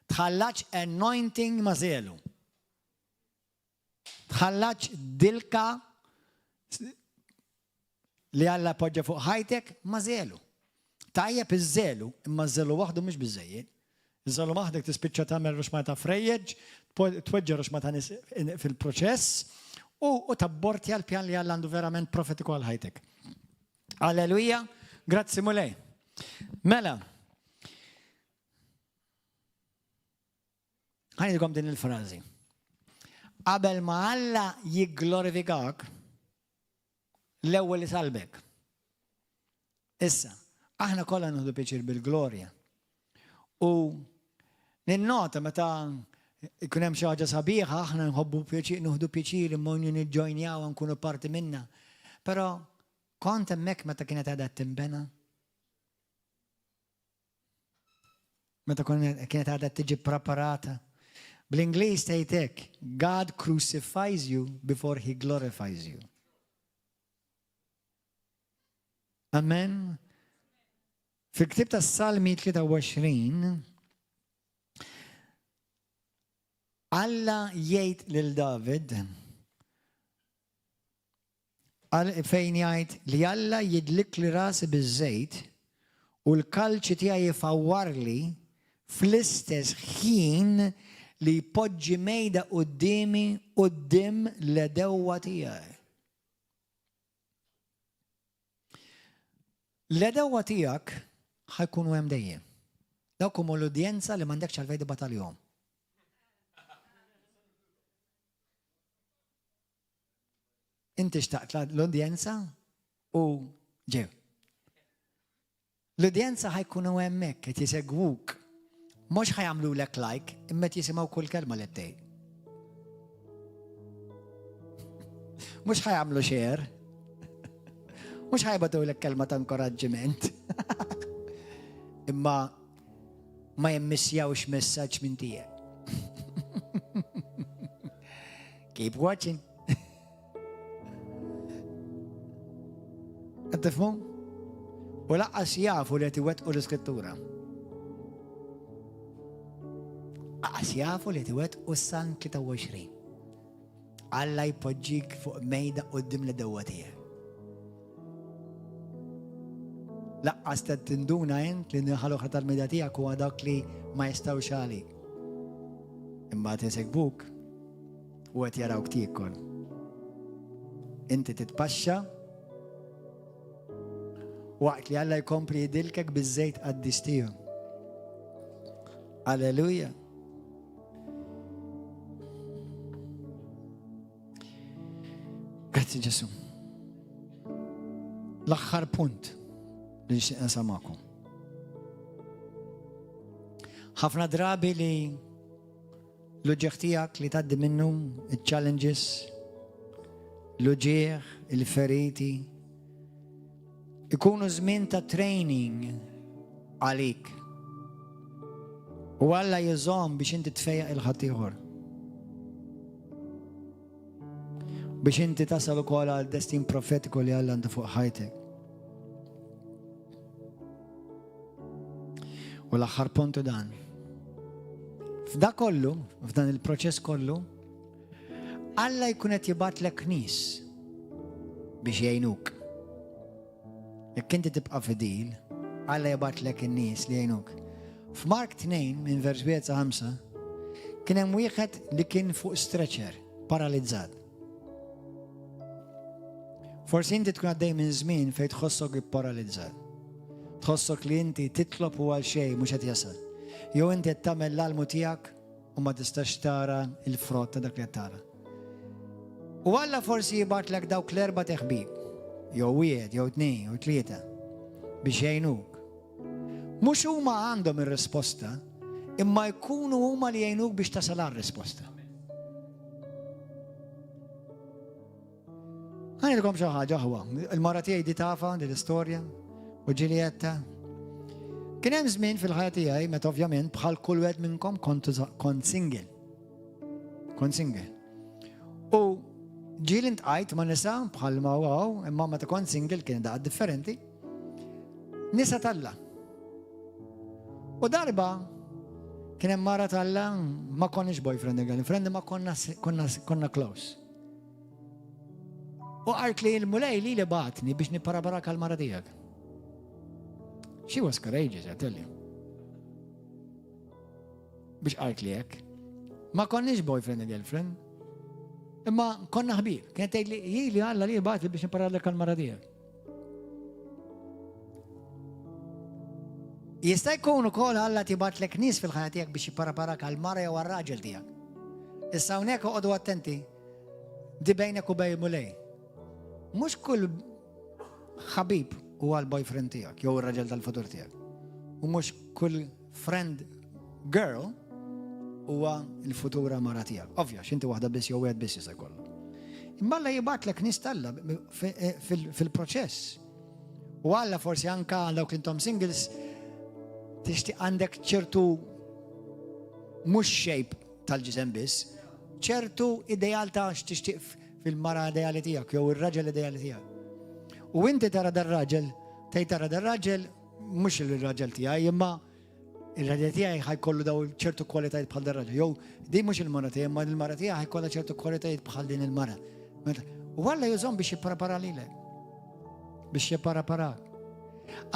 Tħallatx anointing ma' żelu. Tħallatx dilka li Alla poġġa fuq ħajtek ma' żelu. Tajjeb iż-żelu, imma ż-żelu waħdu mhux biżejjed. Iż-żelu waħdek tispiċċa tagħmel ruxma ta' frejjeġ, tweġġa' ruxma ta' nies fil-proċess u tabbortja l-pjan li Alla għandu verament profetiku għal ħajtek. Alleluja, grazzi Mulej. Mela, Ħa din il-frażi. Qabel ma Alla jigglorifikak, l-ewwel isalbek. Issa, aħna kollha nieħdu pjaċir bil-glorja. U ninnota meta ikun hemm xi ħaġa sabiħa aħna nħobbu pjaċir, nieħdu pjaċir imma niġġojnjaw nkunu parti minna. Però kont hemmhekk meta kienet għadha timbena. Meta kienet għadha tiġi preparata. Bl-Ingliż tgħid hekk, God crucifies you before he glorifies you. Amen. Fil-ktib tas Salmi 23, Alla jgħid lil David, fejn jgħid li Alla jidlikli rasi biż-żejt u l-kalċi tiegħi jfawwarli fl-istess ħin li jpoġġi mejda quddiemi quddiem l-għedewwa tiegħi. L-għedewwa tiegħek ħa jkunu hemm dejjem. Dawk huma l-udjenza li m'għandekx għalfejn tibgħat għalihom. Inti xtaqt l-udjenza u ġew. L-udjenza ħa jkunu hemmhekk qed jisegwuk. Mhux ħa jagħmlulek like, imma qed jisimgħu kull kelma li tgħid. Mhux ħa jagħmlu share. Mhux ħa jibgħatulek kelma ta' inkoraġġiment. Imma ma jimmissjawx messaġġ minn tiegħek. Keep watching. Qed tifhmu? U laqqas jafu li qed iwettqu l-Iskrittura. Laqqas jafu li qed iwettqu s-Salm 23. Alla jpoġġik fuq mejda quddiem l-dewwa tiegħek. Laqqas ta' tinduna int li naħa l-oħra tal-mejda tiegħek huwa dak li ma jistgħux għalik. Imma tisegbuk u qed jarawk tiekol. Inti titpaxxa waqt li Alla jkompli jidilkek biż-żejt qaddis tiegħu. Alleluja. Grazzi Ġesu. L-aħħar punt li nixtieq nasamakom. Ħafna drabi li L-uġigħ tiegħek li tgħaddi minnu, iċ-challenges, l-uġigħ, il-feriti, ikunu żmien ta' training għalik. U Alla jużahom biex inti tfejjaq il-ħaddieħor. Biex inti tasal ukoll għal destin profetiku li Alla għandu fuq ħajtek. U l-aħħar punt dan. F'da kollu, f'dan il-proċess kollu, Alla jkun qed jibgħatlek nies biex jgħinuk. Jekk inti tibqa' fidil, Alla jibgħatlek in-nies li jgħinuk. F'Mark 2 minn vers 1 sa 5 kien hemm wieħed li kien fuq stretcher, paralizzat. Forsi inti tkun għaddej minn żmien fejn tħossok ipparalizzat. Tħossok li inti titlob u għal xejn mhux qed jasal. Jew inti qed tagħmel l-almu tiegħek u ma tistax tara l-frott ta' dak li qed tara. U Alla forsi jibgħatlek dawk l-erba' teħbib, jew wieħed, jew tnejn, jew tlieta, biex jgħinuk. Mhux huma għandhom ir-risposta, imma jkunu huma li jgħinuk biex tasal għar-risposta. Għanilkom xi ħaġa ħwa, il-mara tiegħi di tafa din l-istorja u ġieli għedta. Kien hemm żmien fil-ħajja tiegħi meta ovvjament bħal kull wieħed minnkom kont kont single. Kont single. U ġieli ntqajt ma' nisa bħal ma wow, imma meta kont single kien daqqa differenti. Nisa talla. U darba. Kien hemm mara t'Alla, ma konniex boyfriend and girlfriend, ma konna konna konna close. U qalt li l-Mulej li li bagħatni biex niparabarak għal mara tiegħek. She was courageous, I tell you. Biex qalt li hekk. Ma konniex boyfriend and girlfriend. Imma konna ħbib. Kienet tgħid li jili Alla li bagħatni biex niparablek għal mara tiegħek. Jista' jkun ukoll Alla tibgħatlek nies fil-ħajja tiegħek biex jippreparak għal mara jew għar-raġel tiegħek. Issa hawnhekk oqogħdu attenti di bejnek u bejn Mulej. Mhux kull ħabib huwa l-boyfriend tiegħek jew ir-raġel tal-futur tiegħek. U mhux kull friend girl huwa l-futura mara tiegħek. Ovvja, x'inti waħda biss jew wieħed biss jista' jkollu. Imma Alla jibgħatlek nies t'Alla fil-proċess. U Alla forsi anka għal dawk li intom singles tixtieq għandek ċertu mhux shape tal-ġisem biss, ċertu ideal ta' x'tixtieq fil-mara ideali tiegħek jew ir-raġel ideali tiegħek. U inti tara dar-raġel, tgħid tara dar-raġel mhux il-raġel tiegħi, imma il-raġel tiegħi ħa jkollu daw ċertu kwalitajiet bħal dar-raġel. Jew din mhux il-mara tiegħi, imma il-mara tiegħi ħa jkollha ċertu kwalitajiet bħal din il-mara. U Alla jużhom biex jipprepara lilek. Biex jipprepara.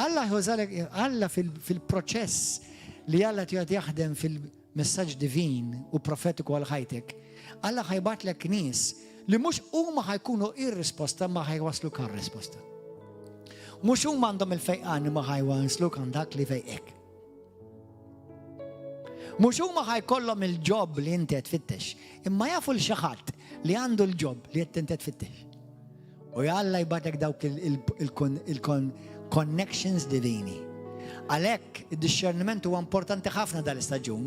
Alla jużalek, Alla fil-proċess li Alla tiegħed jaħdem fil-messaġġ divin u profetiku għal ħajtek, Alla ħa jibgħatlek nies li mhux huma ħa jkunu ir-risposta ma ħa jwasluk għar-risposta. Mhux huma għandhom il-fejqan imma ħa jwasluk għand dak li fejqek. Mhux huma ħa jkollhom il-job li inti qed tfittex, imma jafu l xi ħadd li għandu l-job li qed inti tfittex. U Alla jibgħatlek dawk il-connections divini. Għalhekk id-discerniment huwa importanti ħafna dal-istaġun.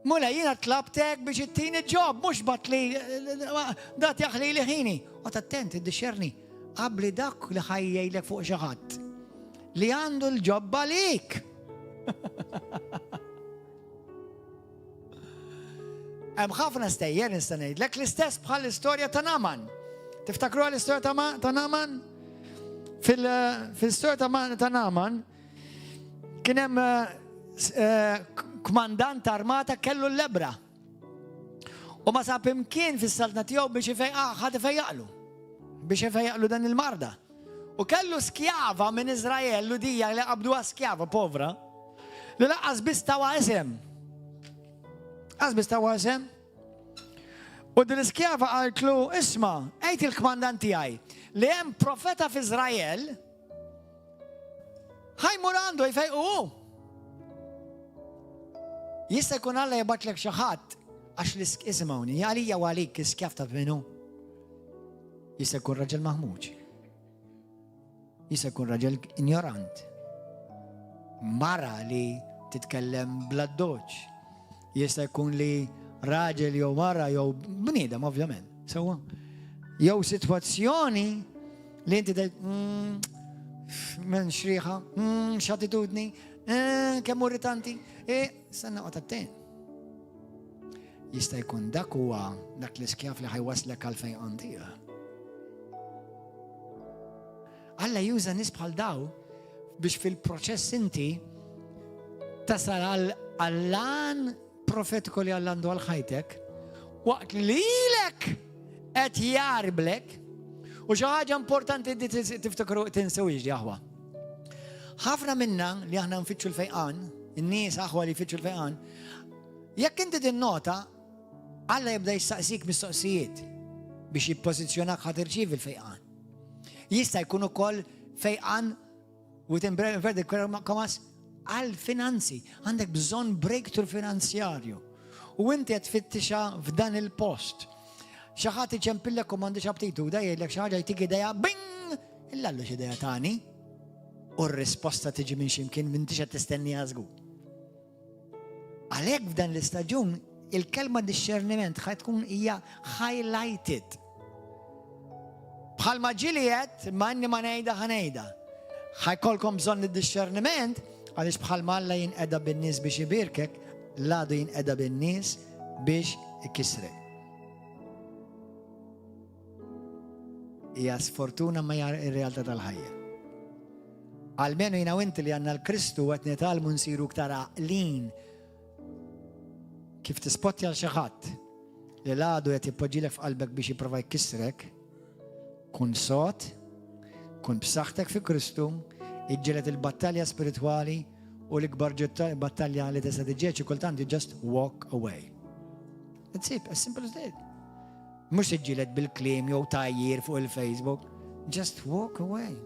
Mulej jiena tlabtek biex ittini job, mhux batli dat jaħli li ħini. Oqgħod attent, iddixxerni qabli dak li ħa jgħidlek fuq xi ħadd li għandu l-job għalik. Hemm ħafna stejjer nista' ngħidlek l-istess bħal l-istorja ta' Naman. Tiftakru l-istorja ta' Naman? Fil-istorja ta' Naman, Kien hemm eh, eh, kmandant armata kellu l-lebra. U ma sab imkien fis-saltna tiegħu biex ifejqa ħadd ifejjaqlu. Biex ifejjaqlu dan il-marda. U kellu skjava minn Iżrael, Ludija li qabduha skjava povra, li laqqas biss tawa isem. Qas biss tawa isem. U din l-iskjava qaltlu, isma', għid il-kmandant tiegħi li hemm profeta f'Iżrael Ħa jmur għandu jfejqu hu. Jista' jkun Alla jibgħatlek xi ħadd għax l isimgħuni, għalija u għalik iskjaf ta' minnu. Jista' jkun raġel maħmuġ. Jista' jkun raġel ignorant. Mara li titkellem bla doċ. Jista' jkun li raġel jew mara jew bniedem ovvjament. Sewwa. Jew sitwazzjoni li inti tgħid mm, minn xriħa, mm, x'attitudni, eh, kemm irritanti, e stenna qgħod attent. Jista' jkun dak huwa dak l-iskjaf li ħa jwasslek għal fejqan tiegħek. Alla juża nies bħal daw biex fil-proċess inti tasal għall-għan profetiku li Alla għandu għal ħajtek, waqt li lilek qed jarblek u xi ħaġa importanti di tiftakru tinsewix di aħwa. Ħafna minna li aħna nfittxu l-fejqan, in-nies aħwa li jfittxu l-fejqan, jekk inti tinnota, Alla jibda jistaqsik mistoqsijiet biex jippożizzjonak ħa tirċievi l-fejqan. Jista' jkun ukoll fejqan within inverted commas għal finanzi. Għandek bżonn breakthrough finanzjarju. U inti qed tfittixa f'dan il-post. Xi ħadd iċempillek u m'għandix aptitu, da jgħidlek xi ħaġa jtik idea, bing! Illallu x'idea tani. U r-risposta tiġi minn x'imkien m'intix qed tistenniha żgur. Għalhekk f'dan l-istaġun il-kelma discerniment ħa tkun hija highlighted. Bħalma ġieli għedt, ma inni ma ngħidha ħa ngħidha. Ħa jkollkom bżonn id-discerniment għaliex bħalma Alla jinqeda bin-nies biex ibierkek, l-għadu jinqeda bin-nies biex ikissrek. Hija sfortuna ma hija r-realtà tal-ħajja. Almenu jiena u inti li għandna l-Kristu qed nitgħallmu nsiru iktar għaqlin kif tispottja l xi ħadd li l-għadu qed jippoġġilek f'qalbek biex jipprova jkissrek, kun sod, kun b'saħħtek fi Kristu, iġġieled il-battalja spiritwali u l-ikbar battalja li tista' tiġġieled xi kultant you just walk away. That's it, as simple as that. Mhux tiġġieled bil-kliem jew tgħajjir fuq il-Facebook. Just walk away.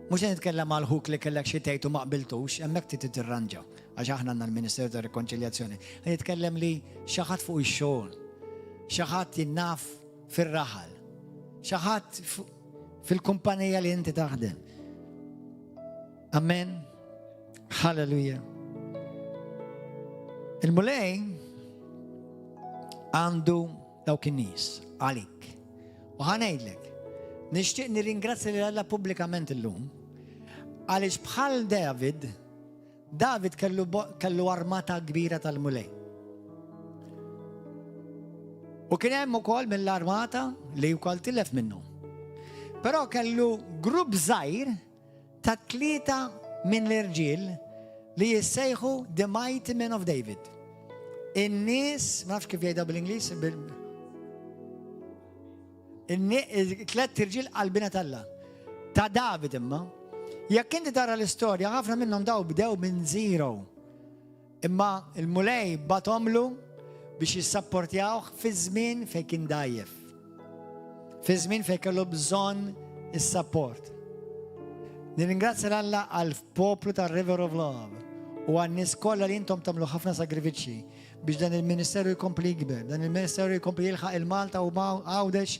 Mhux qed nitkellem għal ħuk li kellek xi tgħid u ma qbiltux, hemmhekk trid tirranġa għax aħna għandna l-Ministeru ta' Rikonċiljazzjoni. Qed nitkellem li xi ħadd fuq ix-xogħol, xi ħadd jinnaf fir-raħal, xi ħadd fil-kumpanija li inti taħdem. Amen. Halleluja. Il-Mulej għandu dawk in-nies għalik. U ħa ngħidlek, nixtieq nirringrazzja lil Alla pubblikament illum għaliex bħal David, David kellu, kellu armata kbira tal-Mulej. U kien hemm ukoll mill-armata li wkoll tilef minnu. Però kellu grupp żgħir ta' tlieta minn l-irġiel li jissejħu The Mighty Men of David. In-nies, ma nafx kif jgħidha bil-Ingliż, tlett irġiel qalbina t'Alla. Ta' David imma. Jekk inti tara l-istorja, ħafna minnhom daw bdew minn zero. Imma il-Mulej bagħathomlu biex jissapportjawh fi żmien fejn kien dgħajjef. Fi żmien fejn kellu bżonn is-sapport. Nirringrazzja 'l Alla għal poplu ta' River of Love u għan-nies kollha li intom tagħmlu ħafna sagrifiċċji biex dan il-ministeru jkompli jikber, dan il-ministeru jkompli jilħaq il-Malta u Għawdex,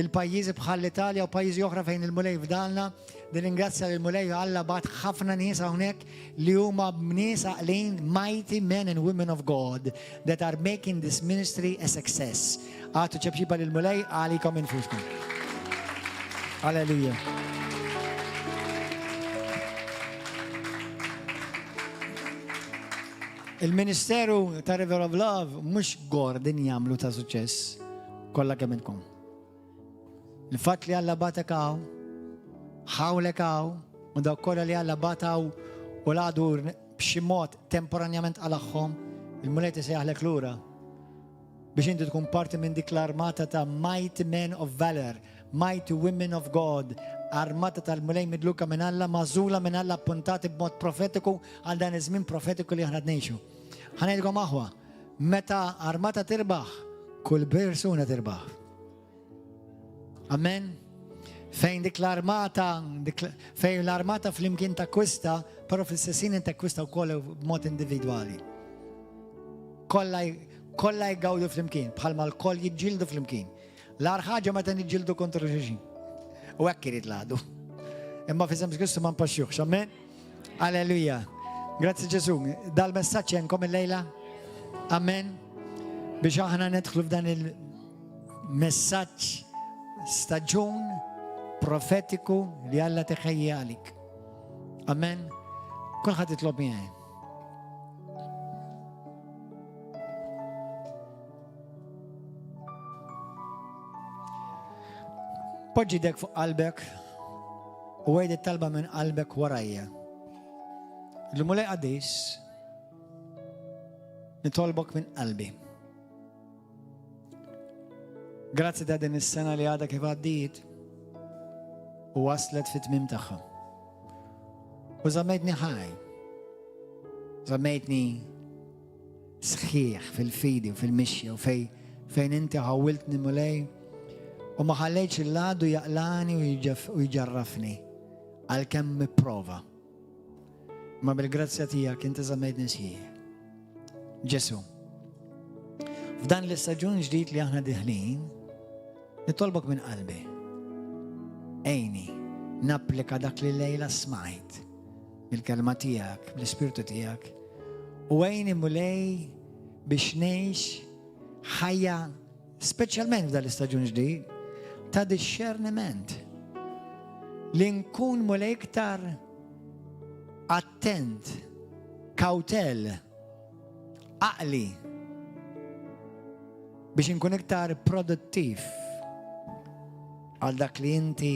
il-pajjiżi bħal l-Italja u pajjiżi oħra fejn il-Mulej fdalna. Nirringrazzja lill-Mulej Alla bagħat ħafna nies hawnhekk li huma nies għaqlin, mighty men and women of God that are making this ministry a success. Agħtu ċepċipa lill-Mulej għalikom infuskom. Alleluja. Il-Ministeru ta' River of Love mhux Gordon jagħmlu ta' suċċess kollha kemm intkom. Il-fatt li Alla batek hawn, ħawlek hawn, u dawk kollha li Alla bat hawn u l-għadu b'xi mod temporanjament qalagħhom, il-Mulej tisejjaħlek lura biex inti tkun parti minn dik l-armata ta' mighty men of valor, mighty women of God, armata tal-Mulej midluka minn Alla, magħżula minn Alla, appuntati b'mod profetiku għal dan iż-żmien profetiku li aħna ngħixu. Ħa ngħidilkom aħwa, meta armata tirbaħ, kull persuna tirbaħ. Amen. Fejn dik l-armata, fejn l-armata flimkien takkwista, però fl-istess ħin takkwista wkoll b'mod individwali. Kollha kollha jgawdu flimkien, bħalma l-koll jiġġieldu flimkien. L-agħar ħaġa meta niġġieldu kontra xulxin. U hekk irid l-għadu. Imma f'isem Kristu ma npaxxuhx, amen? Alleluja. Grazzi Ġesu. Dal-messaġġ jenkom il-lejla? Amen. Biex aħna nedħlu f'dan il-messaġġ staġun profetiku li Alla teħejji għalik. Amen. Kulħadd jitlob miegħi. Poġġi dek fuq qalbek u għid it-talba minn qalbek warajja. L-Mulej qaddis nitolbok minn qalbi. Grazzi ta' din is-sena li għadha kif għaddiet u waslet fit-tmim tagħha. U żammejtni ħaj. Żammejtni sħiħ fil-fidi u fil-mixja u fej fejn inti ħawwiltni Mulej u ma ħallejtx il-għadu jaqlani u jġarrafni għalkemm ipprova. Ma bil-grazzja tiegħek inti żammejtni sħiħ. Ġesu, f'dan l-istaġun ġdid li aħna diħlin, nitolbok minn qalbi. Ejni, napplika dak li lejla smajt bil-kelma tiegħek, bl-ispirtu tiegħek. U għejni Mulej biex ngħix ħajja speċjalment f'dan l-istaġun ġdid ta' dixxerniment li nkun Mulej iktar attent, kawtel, għaqli biex inkun iktar produttiv għal dak li inti.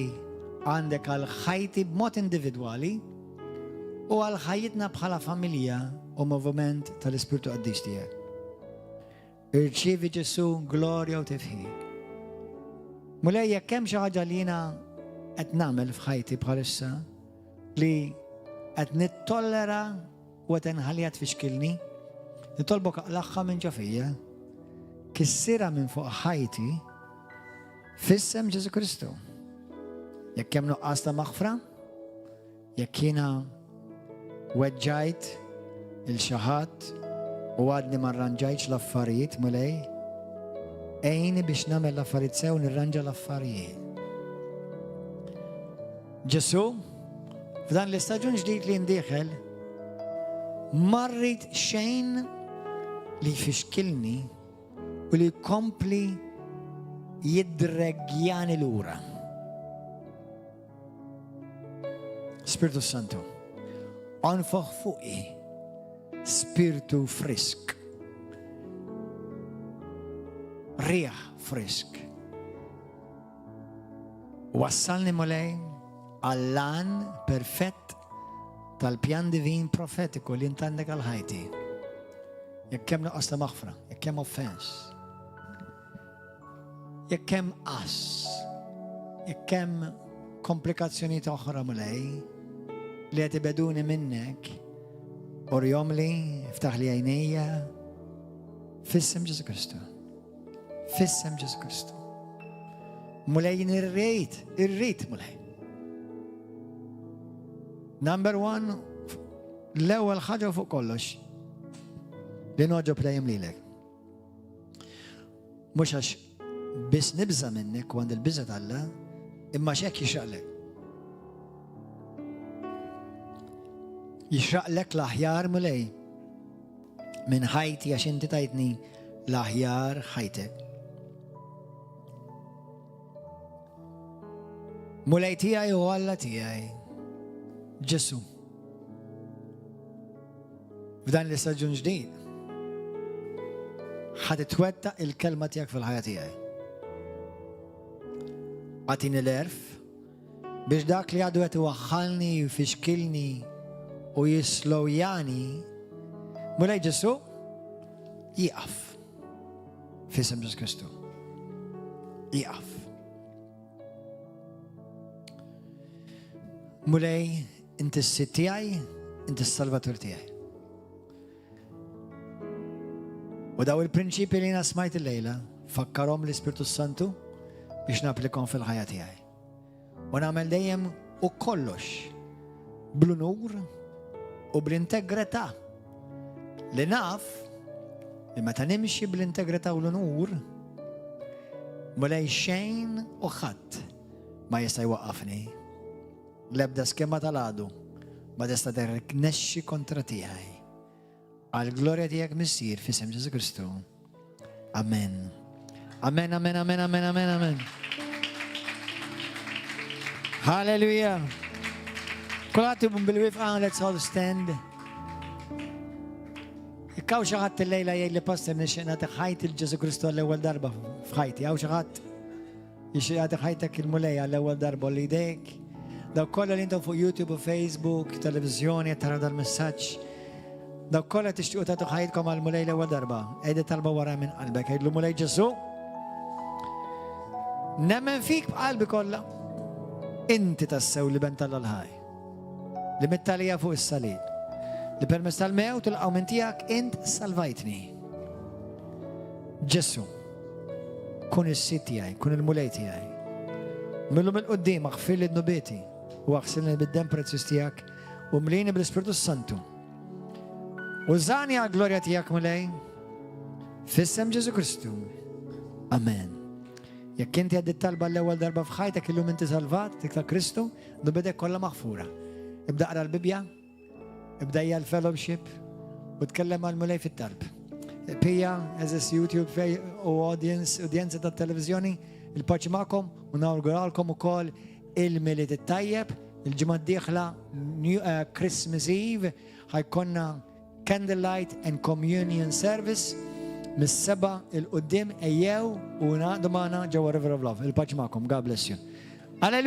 għandek għal ħajti b'mod individwali u għal ħajjitna bħala familja u moviment tal-Ispirtu Qaddis tiegħek. Irċievi Ġesù glorja u tifħir. Mulej jekk hemm xi ħaġa li jiena qed nagħmel f'ħajti bħalissa li qed nittollera u qed inħalliha tfixkilni, nitolbok aqlagħha minn ġo fija, kissirha minn fuq ħajti f'isem Ġesù Kristu. Jekk hemm nuqqas ta' maħfra, jekk jiena weġġajt il xi ħadd u għadni ma rranġajtx l-affarijiet Mulej, għinni biex nagħmel l-affarijiet sew nirranġa l-affarijiet. Ġesù, f'dan l-istaġun ġdid li ndieħel, ma rrid xejn li jfixkilni u li jkompli jiddregjani lura. Spirtu Santu, onfoħ fuqi spirtu frisk. Riħ frisk. Wassalni Mulej għall-għan perfett tal-pjan divin profetiku li int għandek għal ħajti. Jekk hemm nuqqas ta' maħfra, jekk hemm offens, jekk hemm qas, jekk hemm komplikazzjonijiet oħra Mulej li qed ibeduni minnek, urjomli, iftaħli għajnejja, f'isem Ġesu Kristu. F'isem Ġesu Kristu. Mulej jien irrid, irrid Mulej. Number one, l-ewwel ħaġa fuq kollox li noġob dejjem lilek. Mhux għax biss nibża minnek u għand il-biża t'Alla, imma x'hekk jixraqlek. Jixraqlek l-aħjar Mulej. Minn ħajti għax inti tajtni l-aħjar ħajtek. Mulej tiegħi u Alla tiegħi, Ġesu. F'dan l-istaġun ġdid, ħad itwettaq il-kelma tiegħek fil-ħajja tiegħi. Agħtini l-erf Biex dak li għadu qed iwaħħalni, jfixkilni u jislowjani, Mulej Ġesu, jieqaf. F'isem Ġesu Kristu. Jieqaf. Mulej, inti s-sid tiegħi, inti s-salvatur tiegħi. U daw il-prinċipi li jiena smajt il-lejla, fakkarhom l-Ispirtu Santu biex naplikom fil-ħajja tiegħi. U nagħmel dejjem u kollox bl-unur u bl-integrità li naf li meta nimxi bl-integrità u l-unur mulej xejn u ħadd ma jista' jwaqqafni. L-ebda skema tal-għadu ma tista' tirnexxi kontra tiegħi. Għall-glorja tiegħek Missier f'isem Ġesu Kristu. Amen. Amen, amen, amen, amen, amen, amen. Hallelujah. Kulħadd ibun bil-wifqa, let's all stand. Ikkaw xi ħadd illejla jgħid li pastor nixtieq nagħti ħajti l Ġesu Kristu għall-ewwel darba f'ħajti. Hawn xi ħadd Jixtieq jagħti ħajtek il-Mulej għall-ewwel darba li jdejk. Dawk kollha li intom fuq YouTube u Facebook, televiżjoni qed taraw dal-messaġġ. Dawk kollha tixtiequ tagħtu ħajtkom għall-Mulej l-ewwel darba. Ejdi talba wara minn qalbek. Għidlu Mulej Ġesu. Nemmen fik b'qalbi kollha. Inti tassew li ben tal-ħaj. Li mittalija fuq is-salib. Li permezz tal-mewt u l-qawmien tiegħek int salvajtni. Ġesu. Kun is-Sid tiegħi, kun il-Mulej tiegħi. Mil-lum 'il quddiem aħfirli dnubieti u aħsilni bid-demm prezzjuż tiegħek u mlini bl-Ispirtu s-Santu. Użani għall-glorja tiegħek Mulej. F'isem Ġesu Kristu. Amen. Jekk inti għaddit talba l-ewwel darba f'ħajtek illum inti salvat, dik ta' Kristu, dnubitek kollha maħfura. Ibda qra l-Bibbja, Ibda hija l-fellowship u tkellem mal-Mulej fit-talb. Pija, eżis YouTube fej u audience, udjenza ta' televizjoni, il-paċi magħkom u nawguralkom ukoll il-Milied it-tajjeb, il-ġimgħa d-dieħla eh, Christmas Eve ħajkonna Candlelight and Communion Service mis-seba il-qudiem ejjew u naqdu magħna ġewwa River of Love. Il-paċi magħkom. God bless you. Alleluja.